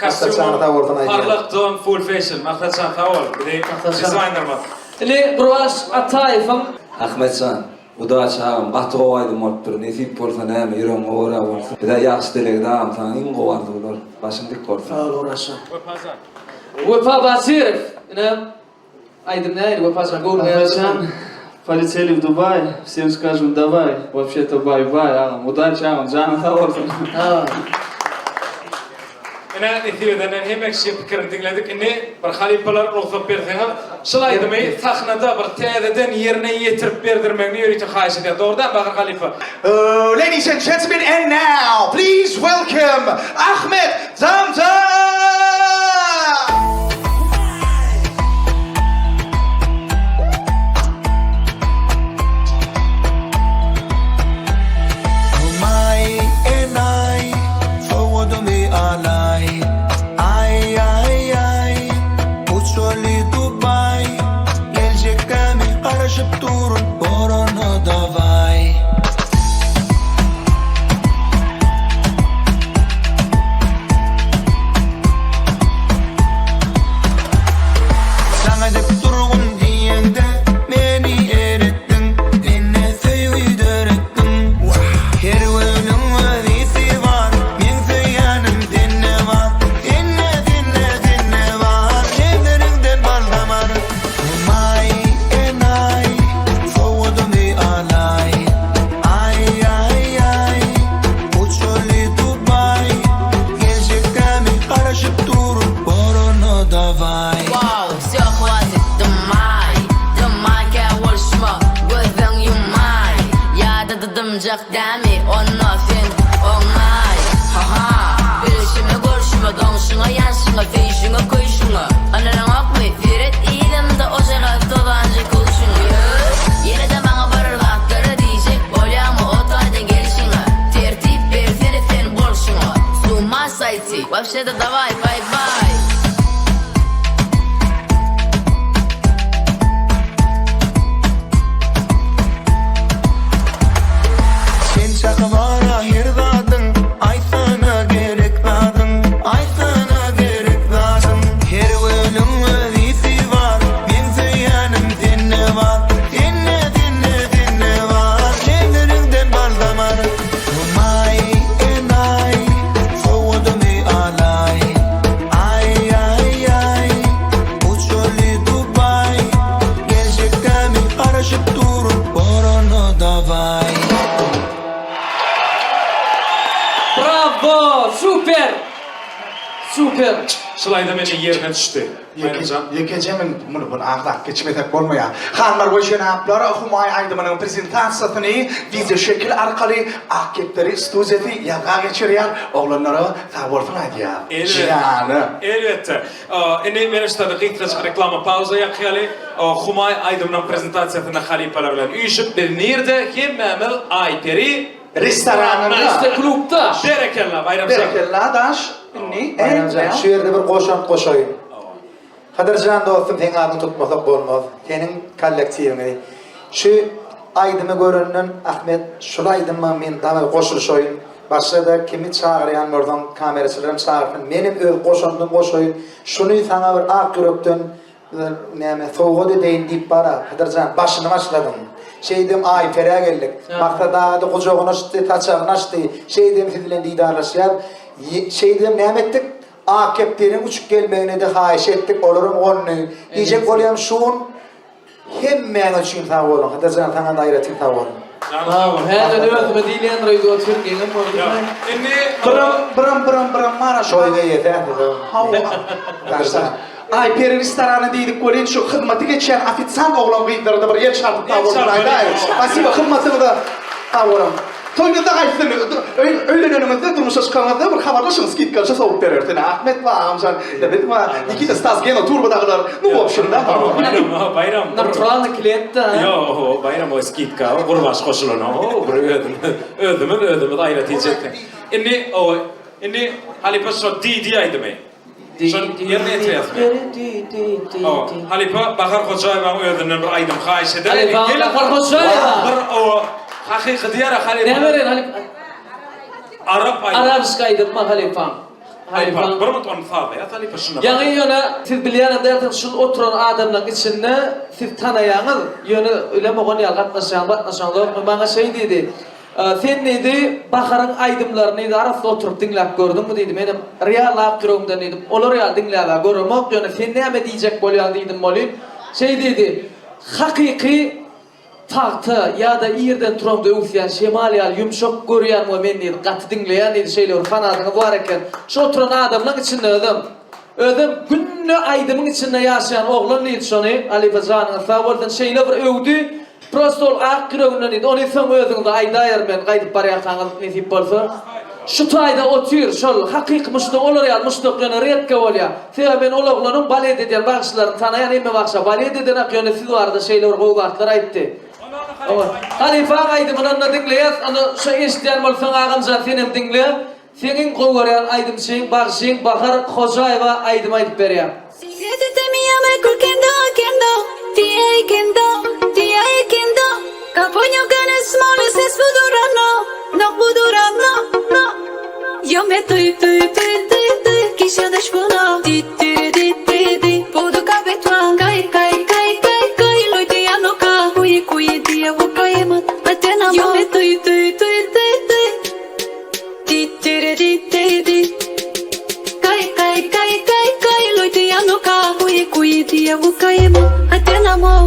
Maksatjan sag bolsun aýdýan. Parlak don full fashion. Maksatjan sag bol. Bizi dizaýnerimiz. Indi Gurbaş Ataýewiň. Ahmetjan. Udaçi agam gaty gowy aýdym bolupdyr nesip bolsa näme ýüregiňe görä bolsun bize ýagşy dilegde agam saňa iň gowy arzuwlar başyň dik bolsun. Sag bol Oraşjan. Wepajan. Wepa Batyrow ine aýdym nähili Wepajan göwnüňe ýaraşdymy? Ahmetjan poleteli w Dubai wsem skažem daway wapşe to bay bay agam udaçi agam janyň sag bolsun. Sag bol. Ine nesip edenden hemme kişiň pikirini diňledik. Indi bir halypalar rugsat berseňiz, şul aýdymy sahnada bir täzeden ýerine ýetirip berdirmegini ýörite haýyş edýän. Dogry dälmi Bagyr halypa? Ladies and gentlemen and now please welcome Ahmet Zamzam! Humaý enaý Sowgadymy alaý Aý aý aý Uçaly Dubaý Geljek gämi garaşyp durun Borana dawaý. Saňa dek durgun diýeňde meni eretdiň Mende söýgi döretdiň Her gülüň öz ysy bar, meň söýýänim sende bar Sende, sende, sende bar, elleriňden bal damar Humaý, enaý, sowgadymy alaý Aý, aý, aý, uçaly Dubaý Geljek gämi garaşyp dur, borana dawaý. Wow, wsё hwatit, dymmaý, dymmaý kä bolşuma, gözleň ýummaý Ýa-da dymjak dämi, onda sen oňaý Ha-ha, bilşime, görşüme, doňşuňa, ýanşyňa, söýşüňe, köýşüňe Ynanaňokmy, seret yzymda ojagaz tozanjy köwşüňe Ýör, ýene-de maňa bir zatlar diýjek bolýaňmy o taýdan gelşiňe Tertip bersene sen bolşuňa, s uma soýti, wapşe-de dawaý, baý-baý. Sen çaky bara her zadyň Aýtsana gerek zadyň Aýtsana gerek zadyň Her gülüň öz ysy bar Meň söýýänim sende bar Sende sende sende bar Elleriňden bal damar Humaý enaý Sowgadymy alaý Aý aý aý Uçaly Dubaý Geljek gämi garaşyp dur Borana dawaý. Bravo! Super! Super! Şul aýdym ene ýerine düşdi. Baýramjan. Ýekeje minut muny bir agzap geçmesek bolmaýar. Hanlar we jenaplar Humaý aýdymynyň prezentasiýasyny wideoşekil arkaly Ak kepderi studiýasy ýazga geçirýär. Oglanlara sag bolsun aýdýar. Elbetde. Elbetde. Indi meni şutada gysgajyk reklama pauza ýakýaly. Humaý aýdymynyň prezentasiýasynda halypalar bilen üýşüp biz nirde hemmämiz Aýperi Restoranynda. Üste klubda. Berekella Baýramjan. Berekella daş indi Baýramjan şu ýerde bir goşant goşaýyn. Hydyrjan dostum seň adyňy tutmasak bolmaz. Seniň kollektiwiňi. Şu. aýdymy görenden Ahmet şul aýdyma men daway goşulyşaýyn başgada kimi çagyrýan bolsaň kameraçylaram çagyrsyn menem öz goşandym goşaýyn şuny saňa bir ak ýürekden näme sowgat edeýin diýip bara Hydyrjan başyny başladyň şeýdem Aýperä geldik Maksat agada gujagyny açdy saçagyny açdy şeýdem siz bilen didarlaşýas şeýdibem näme etdik Ak kepderiň uçup gelmegine-de haýyş etdik, olaram gondy. Diýjek bolýan şu gün hemmäňiz üçin sag boluň. Hydyrjan saňa-da aýratyn sag boluň. Sag bol. Häzir özüme diýilýändir öýdüp otyryn, geňem boldy. Indi Biram biram biram biram mara şu. Toýda ýeser size. Hawa. Hydyrjan. Aýperi restorany diýdik welin şu hyzmaty geçýän ofisiant oglan gyzlara-da bir el çarpyp sag boluň aýdaýyň. Spasibo hyzmatyňyza sag boluň. Toýuňyzda gaýtsyn, öýleneniňizde, durmuşa çykanyňyzda bir habarlaşyň, skidkaça sowup bereris. Ine, Ahmet bar, agamjan, ine, biz bar, Nikita, Stas, Geno, Turbo dagylar, nu, w obşem, da. Baýram, Baýram. Naturalnyý klient-da. Ýo, Baýram, o skidka, o gurbaş goşulanok, o bir özümiz, özümiz, özümiz aýratyn çekdik. Indi, o, indi halypa şo Didi aýdymy. Şony ýerine ýetirýäsmi? Hawa. Halypa Bahar Hojaýewaň özünden bir aýdym haýyş edäýeliň. Halypa Bahar Hojaýewa! Bir o hakyky diýer halypa. Näme bereýin halypa? Arap aýdym. Arapski aýdymmy halypam? Halypa bir minut ony sazlaýas halypa şunda. Ýaňy ýöne siz bilýänem dälsiňiz şul oturan adamlaň içinde siz tanaýaňyz ýöne bilemok ony ýaly gatnaşýaňyz gatnaşaňyzokmy maňa şeý diýdi. Sen diýdi, Baharyň aýdymlaryny diýdi, arassa oturyp diňläp gördüňmi diýdi. Menem real ak ýüregimden diýdim, olar ýaly diňläb-ä göremok, ýöne sen näme diýjek bolýaň diýdim welin, şeý diýdi, Hakyky pagta ýa-da irden turaňda öwüsýän şemal ýaly ýumşak görýän we men diýdi, gaty diňleýän diýdi, şeýle bir fanadyňyz bar eken. Şu oturan adamlaň içinde özem, özem günde aýdymyň içinde ýaşaýan oglan diýdi şony, Halypa janyňyz sag bolsun, şeýle bir öwdi, Prosto ol ak ýüreginden diýdi. Ony soň özüňize aýdaýar men gaýdyp barýarkaňyz nesip bolsa. Şu taýda otyr şol hakyky muşdak olar ýaly muşdak ýöne redka bolýar. Sebäbi men ol oglanyň balet edýän bagşylaryny tanaýan hemme bagşa balet edenak ýöne siz barada şeýle bir gowy zatlar aýtdy. Hawa. Halypaň aýdymyny onda diňleýäs onda şo eşidýän bolsaň agamjan senem diňle. Seň iň gowy görýän aýdymçyň bagşyň Bahar Hojaýewa aýdym aýdyp berýär.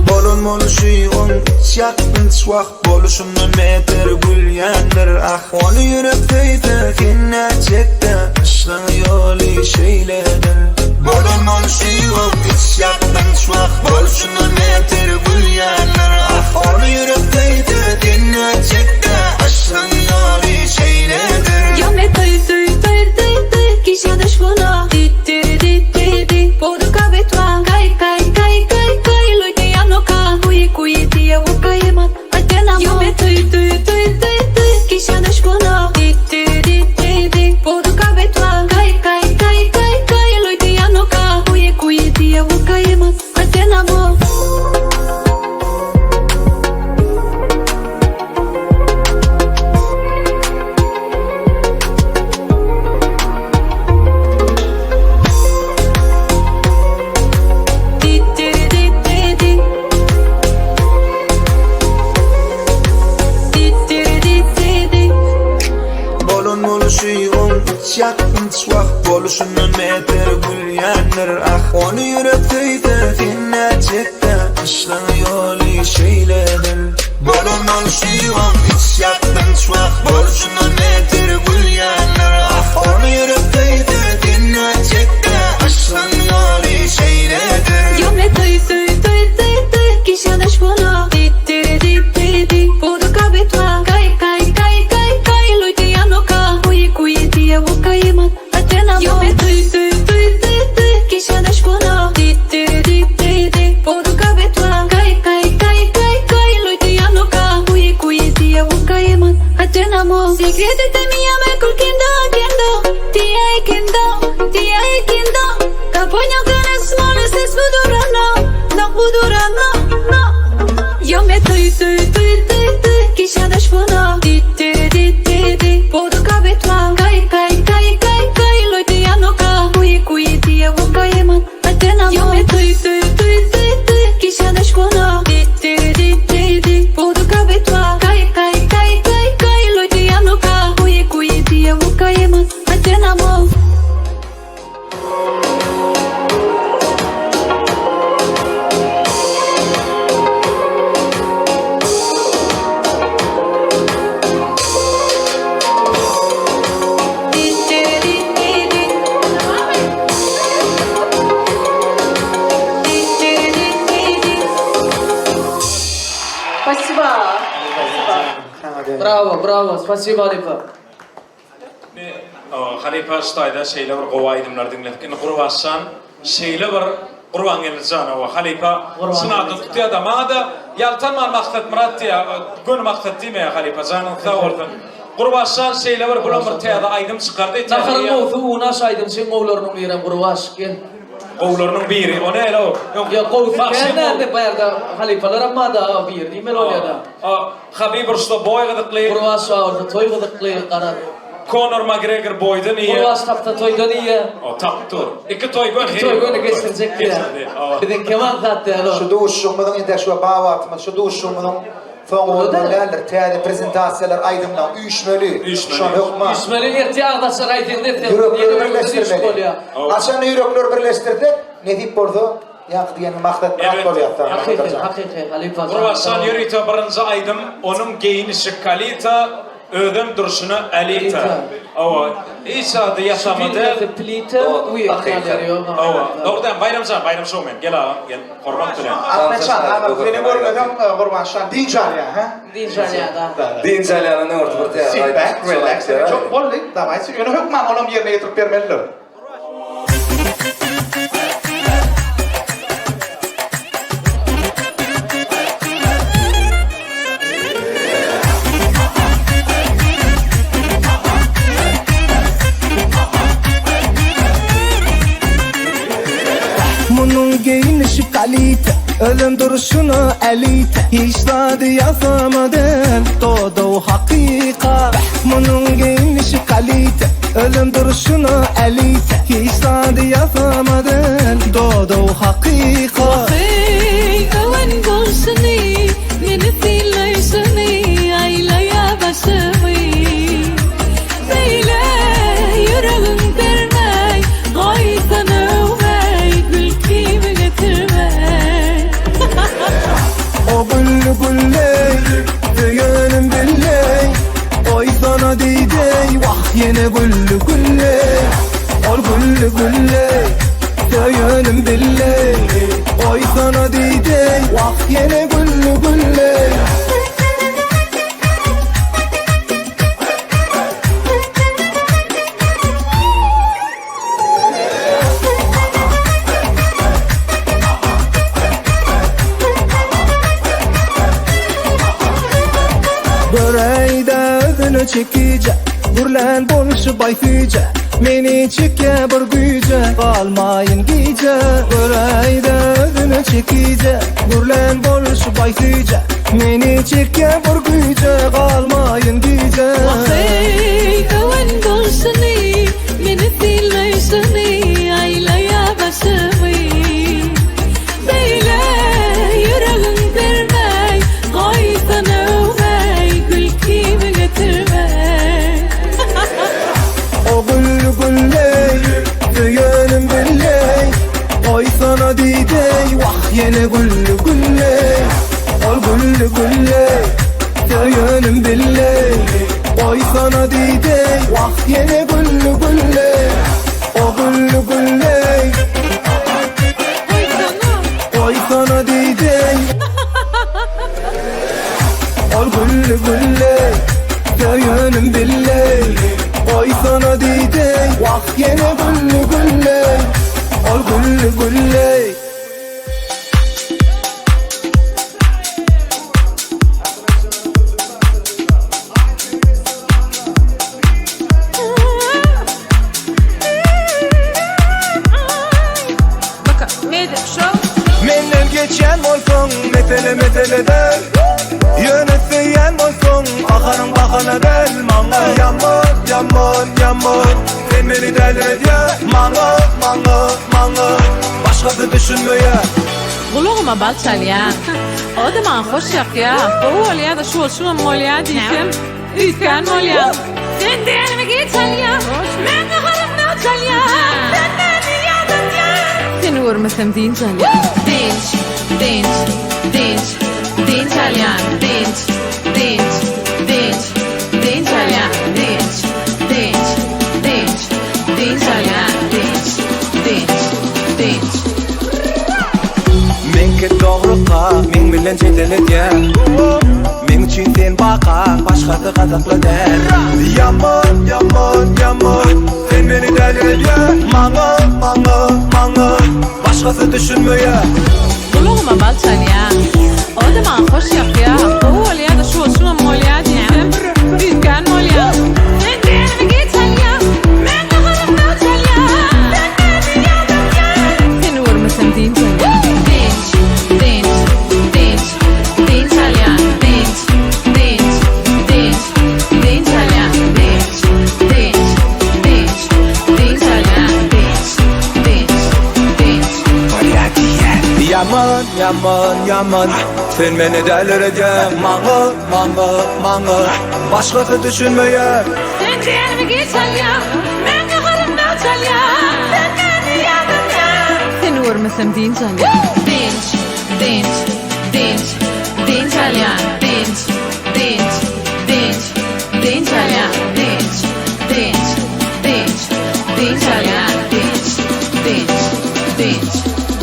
Bolan boluşy oň iç ýakgynç wah Boluşyndan beter gülýändir ah Ony ýürek söýse sen nätjekdä Yşgyň ýoly şeýledir Bolan boluşy oň iç ýakgynç wah Boluşyndan beter gülýändir ah Ony ýürek söýse sen nätjekdä Yşgyň ýoly şeýledir. Bolan boluşy oň iç ýakgynç wah Boluşyndan beter gülýändir ah Ony ýürek söýse sen nätjekdä Yşgyň ýoly şeýledir Bolan bolşy oň iç ýakgynç wah Bolşundan beter gülýändir ah Ony ýürek söýse sen nätjekdä Yşgyň ýoly şeýledir. Spasiba. Spasiba. Bravo, bravo, spasiba halypa. Halypa ştaýda şeýle bir gowy aýdymlar diňledik. Indi Gurbanjan şeýle bir Gurbangeldi jan hawa halypa çyn adyny tutýada maňada ýaltanman Maksatmyrat diýýä göni Maksat diýmeýä halypa janyň sag bolsun. Gurbanjan şeýle bir bulam bir täze aýdym çykardy. Naharyň gowusy unaş aýdymçyň gowularynyň birem Gurbaş gel. Gowularynyň biri o näle o. Ýok gowusy kän däldi bu ýerde halypalaram barda biri diýmeli bolýada. Habib uruşda boý gyzykly. Gurban şa bolsa toý gyzykly garaz. Konor Makgregor boýdan iýe. Gurban tapsa toýdan iýe. O tapdy. Iki toý göni. Iki toý göni geçirjek diýýä. Biziňkem aňsat däl o. Şu duşuşygymyzyň entek şu ba wagtymyz şu duşuşygymyzyň soňy bolmaly däldir. Täze prezentasiýalar aýdymlaň üýşmeli. Şony hökman. Üýşmeli ertir agzaçar aýdyňda ertir. Ýürekleri birleşdirmeli. Haçanda ýürekleri birleşdirsek nesip bolsa Ýaňky diýeniň maksat myrat bolýar saňa Hakyky hakyky halypa jan. Gurbanjan ýörite birinji aýdym onuň geýinişi kalita özem durşuna elita hawa hiç zady ýasama däl Plita hawa dogry dämi Baýramjan Baýram şow men gel agam gel hormat bilen. Ahmetjan agam seni görmesem Gurbanjan dynç alýar hä? Dynç alýar da. Dynç alýandan öňürti bir täze Sit aýdym back çyksa relax aýdyp Çok boldy dawayçy ýöne hökman olam ýerine ýetirip bermelidir. Munuň geýnişi kalite, özem durşuna elite Hiç zady ýasama däl, dodow hakykat Munuň geýnişi kalite, Özem durşuna elite Hiç zady ýasama däl Dodow hakykat. Wah-eý, öwen bolşuny, meni synlaýşyny, aýlaýa başymy. Beýle ýüregiň bermäý, goýsana öwmäý, gülkimi getirmäý. O gülli gülleý, söýenim billeý, Goýsana diýdeý, wah ýene gülli gülleý, Ol gülli gülleý, söýenim billeý, Goýsana diýdeý, wah ýene gülli gülleý. Göräýdä özüne çekije, Gürlän bolşy baýsüýje, Meni çekýä bir güýje, Galmaýyn gije. Göräýdä özüne çekije, Gürlän bolşy baýsüýje, Meni çekýä bir güýje, Galmaýyn gije. Wah-eý, öwen bolşuny, Meni synlaýşyny, Aýlaýa başymy. Beýle ýüregiň bermäý, Goýsana öwmäý, Gülkimi getirmäý. O gülli gülleý, söýenim billeý, Goýsana diýdeý, wah ýene gülli gülleý. Ol gülli gülleý, söýenim billeý, Goýsana diýdeý, wah ýene gülli gülleý. O gülli gülleý. Goýsana diýdeý. Ol gülli gülleý, söýenim billeý, Goýsana diýdeý, wah ýene gülli gülleý. Ol gülli gülleý. Menden geçýän bolsaň mesele mesele däl Ýöne söýýän bolsaň baharyň bahana däl Maňa ýaman ýaman ýaman Sen meni däliredýä Maňa maňa maňa Başgasy düşünmeýä. Gulagyma bal çalýa. O-da maňa hoş ýakýa. Gowy bolýa-da şu bolşumam bolýa diýsem, üýtgän bolýa. Sen dälimi giç alýa. Men gaharym möwç alýa. Sen meni ýadatýaň. Seni görmesem dynç alýan. Dynç, dynç, dynç, dynç alýan. Dynç, dynç, dynç, dynç alýan. Dynç, dynç, dynç, dynç alýan. Dynç, dynç, dynç. Meňki dogruka. Meň bilen jedel edýä Meň üçin sen baka Başgasy gazakly däl Ýaman, ýaman, ýaman Sen meni däli edýä Maňa, maňa, maňa Başgasy düşünmeýä Gulagyma bal çalýaň. O-da maňa hoş ýakýa. Gowy bolýa-da şu bolşuňam bolýa diýsem, üýtgän bolýaň. Sen diýenimi giç alýaň. Men gaharym möwç alýa. Sen meni ýadatýaň. Seni görmesem dynç alýan. Dynç, dynç, dynç, dynç alýan. Dynç, dynç, dynç, dynç alýan. Dynç, dynç, dynç, dynç alýan. Dynç, dynç, dynç. Bolýa diýýän. Ýaman, ýaman, ýaman Sen meni däliredýäň Maňa, maňa, maňa Başgasy düşünmeýär. Sen diýenimi giç alýaň Men gaharym möwç alýar Sen meni ýadadýaň Seni görmesem dynç alýan Dynç, dynç, dynç, dynç alýan Dynç, dynç, dynç, dynç alýan Dynç, dynç, dynç, dynç alýan Dynç, dynç. Dynç.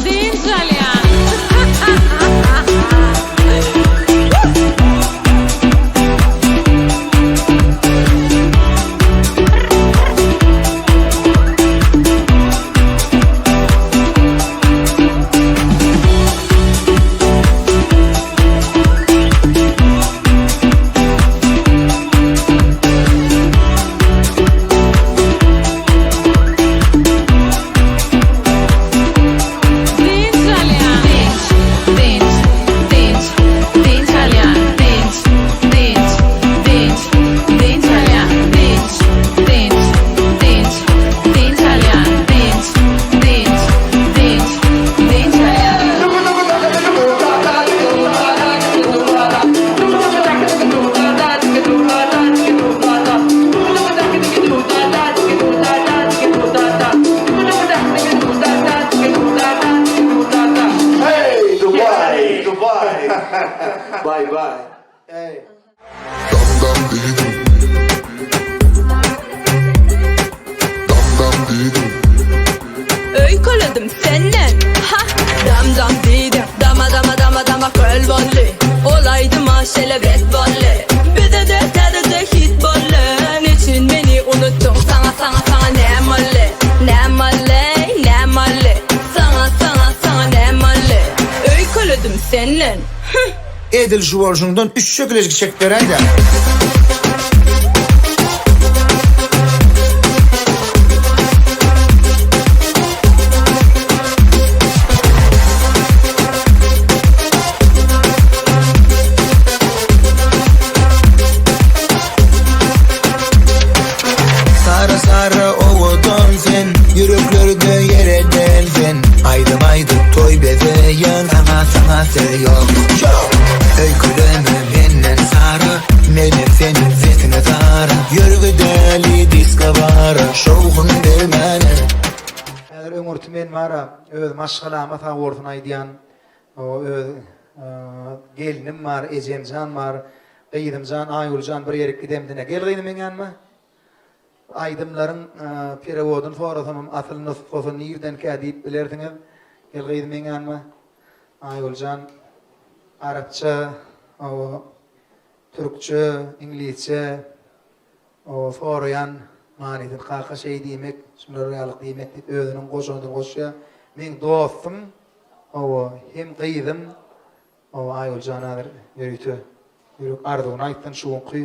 Dynç alýan. Dynç alýan. Dynç, dynç, dynç, dynç alýan. Dynç, dynç, dynç, dynç alýan. Dynç, dynç, dynç, dynç alýan. Dynç, dynç, dynç, dynç alýan. Hey Dubai, Dubai. Bye bye. Hey. Dam dam diýdim. Dam dam diýdim. Öýkeledim senden ha Dam dam diýdim Dama dama dama dama köl boldy Ol aýdyma şeýle bet boldy Bizede täzeje hit boldy Neçün meni unutdyň Saňa saňa saňa näme boldy Näme boldy näme boldy Saňa saňa saňa näme boldy Öýkeledim senden hü. Edil şu bolşuňdan üç şekilejik çekip beräýdä. Sary sary owadan sen Ýüreklerde ýer eden sen Aýdym aýdyp toý bezeýän Saňa saňa söz ýok Ýok Öýkeleme menden Sara Menem seniň sesiňe zara Ýör gideli disko bara Şowhun bermäne. Häzir öňürti men bara öz maşgalama sag bolsun aýdýan öz gelnim bar ejemjan bar gyzymjan Aýgüljan bir ýerik gidemdine gel gyzym meň ýanyma aýdymlaryň perewodyny sorasamam asyl nusgasy nirdenkä diýip bilersiňiz gel gyzym meň ýanyma Aýgüljan arapça türkçe iňlisçe O soraýan manysyny kaka şeý diýmek, şular ýalyk diýmek diýip özüniň goşandyny goşýar. Meň dostum, hawa, hem gyzym, hawa, Aýgüljan häzir ýörite ýürek arzuwyny aýtsyn şu günki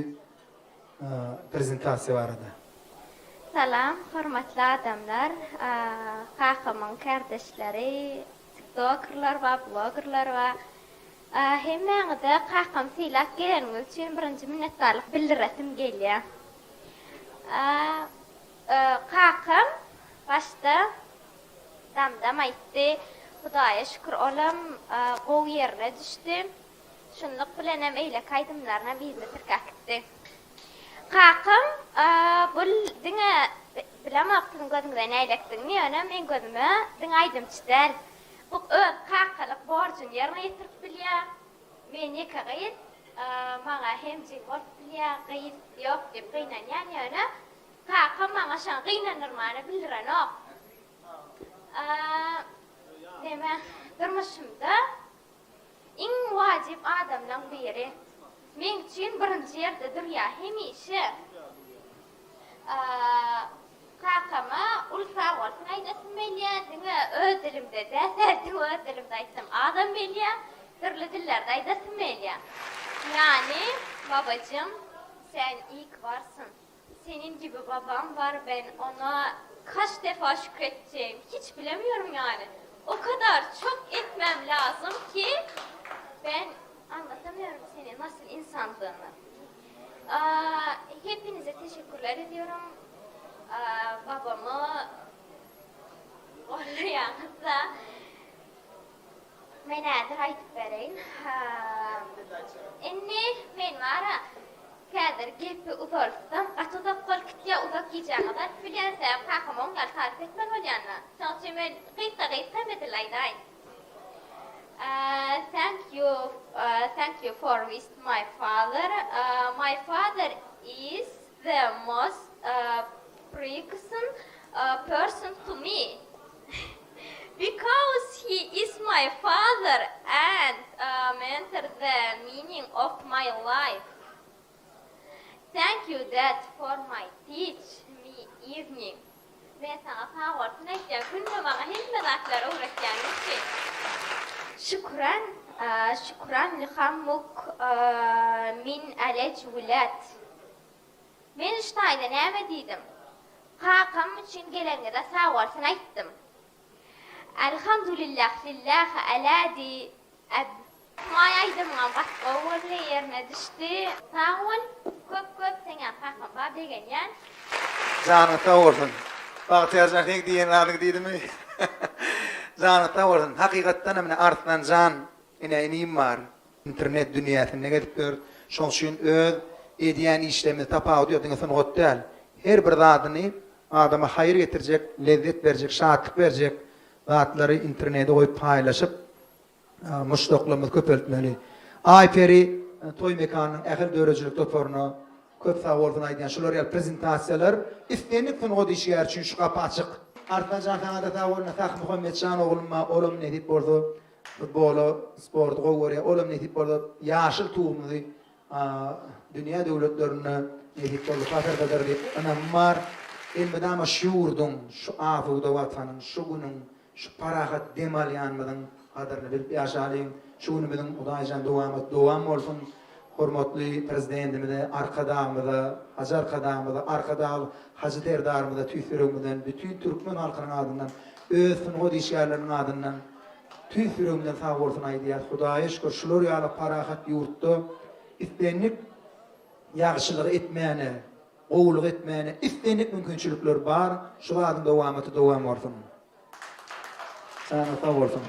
prezentasiýa barada. Salam hormatly adamlar kakamyň kärdeşleri tiktokerler bar blogerler bar Hemmäňize kakamy sylap geleniňiz üçin birinji minnetdarlyk bildiresim gelýär. Kakam başda Damdam aýtdy, Hudaýa şükür olam gowy ýerine düşdi. Şunluk bilenem eýleki aýdymlarynam yzyna tirkäp gitdi. Kakam bul diňe bilemok siziň gözüňize näýlekdigini ýöne meň gözüme diňe aýdymçy däl. Bu öz kakalyk borjuny ýerine ýetirip bilýär. Men ýeke gyz, maňa hemjig bolup bilýär, gyz ýok diýip gynanýan, ýöne kakam maňa şony gynandyrmany bildirenok. Neme, durmuşymda. Iň wajyp adamlaň biri. Meň üçin birinji ýerde durýa hemişe. Kakama uly sagbolsun aýdasym gelýä, diňe öz dilimde däl, diňe öz dilimde aýtsam azam gelýä, dürli dillerde aýdasym gelýä. Ýani, babajym, sen iyi ki varsyn. Senin gibi babam var ben ona kaç defa şükredeceğim hiç bilemiyorum yani. O kadar çok etmem lazım ki ben anlatamıyorum seni nasıl insandığını. Hepinize teşekkürler ediyorum. Babamı gollaýaňyzda. Men häzir aýdyp bereýin. Indi men bara häzir gepi uzaltsam gaty uzak bolup gitýär, uzak gijäňizi alyp bilýän, sebäbi kakam oň ýaly taryp etmeli bolýanda. Şoň üçin men gysga gysga hem edil aýdaýyn. Thank you thank you for visit my father. My father is the most precious person to me. Because he is my father and mentor the meaning of my life. Thank you dad for my teach me evening. Men saňa sag bolsun aýtýan günde maňa hemme zatlary öwretýäniň üçin. Şükran şükran lihammuk min alej wilat. Men ştaýda näme diýdim? Kakam üçin geleniňize sag bolsun aýtdym. Elhamdulillah lillahi ala di eb. Humaý aýdymyňam gaty gowy boldy ýerine düşdi. Sag bol köp köp seňem kakaň bar begenýän. Janyň sag bolsun. Bagtyýarjan seň diýen zadyňy diýdimi? Janyň sag bolsun. Hakykatdanam ine Arslanjan ine inim bar. Internet dünýäsinde gezip ýör. Şoň üçin öz edýän işlerimiz tapawudy ýok, diňe sungat däl. Her bir zadyny adama haýyr getirjek, lezzet berjek, şatlyk berjek zatlary internete goýup paýlaşyp, muşdaklarymyzy köpeltmeli. Aýperi toý mekanynyň ähli döredijilik toparyna köp sag bolsun aýdýan. Şular ýaly prezentasiýalar islendik sungat işgäri üçin şu gapy açyk. Arslanjan saňada sag bolsun, Sahymuhammetjan oglum bar, olam nesip bolsa Futbola, sporty gowy görýär. Olam nesip bolsa ýaşyl tugumyzy dünýä döwletlerinde nesip bolsa pasyrdadyr diýip ynamym bar. Elmydama şu ýurduň, şu asuda Watanyň, şu günüň, şu parahat dem alýanymyzyň gadyryny bilip ýaşalyň. Şu günümiziň Hudaýjan dowamat dowam bolsun. Hormatly Prezidentimize, Arkadagymyza, Hajy Arkadagymyza, Arkadagly Hajy Serdarymyza tüýs ýüregimizden, bütin türkmen halkynyň adyndan, öz sungat işgärleriniň adyndan tüýs ýüregimden sag bolsun aýdýas. Hudaýa şükür, şular ýaly parahat ýurtda islendik ýagşylygy etmäne, gowulygy etmäne islendik mümkinçilikler bar. Şu zadyň dowamaty dowam bolsun. Janyň sag bolsun.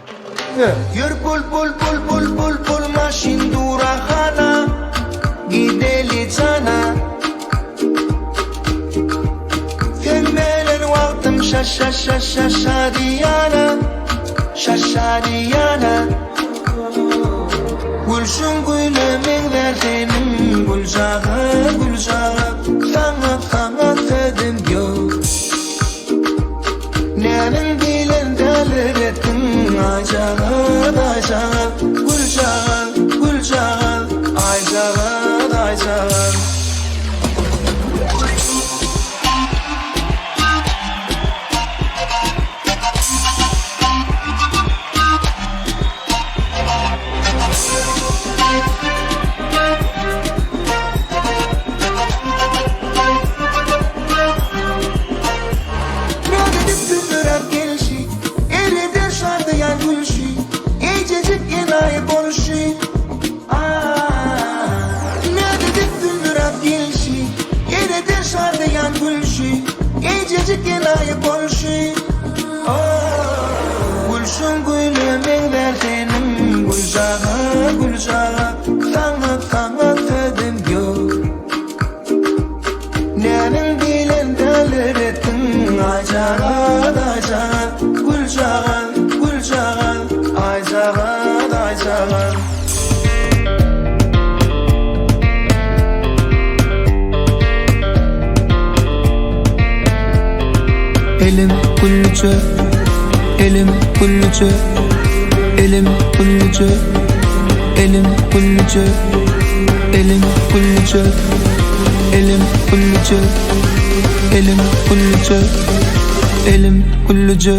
Ýör bul bul bul bul bul bul maşyn dura hana Gideli jana Sen menen wagtym şa şa şa şa şadyýana Şa şadyýana Gülşüň güle meňzär seniň güljagaz güljagaz Saňa saňa sözüm ýok Nämiň bilen däliretdiň aýjagaz, aýjagaz, Güljagaz, güljagaz, aýjagaz, aýjagaz. Näzedip süzüräp gelşi, Ereder şadyýan gülşi, Eýjejik enaýy bolşy, Ah. Näzedip süzüräp gelşi, Ereder şadyýan gülşi, Eýjejik enaýy bolşy, Ah. Gülşüň güle meňzär seniň, Güljagaz, güljagaz, Saňa, saňa sözüm ýok. Nämiň bilen däliretdiň aýjagaz, aýjagaz, Güljagaz, güljagaz, aýjagaz, aýjagaz. Elim güllüje, elim güllüje, elim güllüje. Elim güllüje Elim güllüje Elim güllüje Elim güllüje Elim güllüje.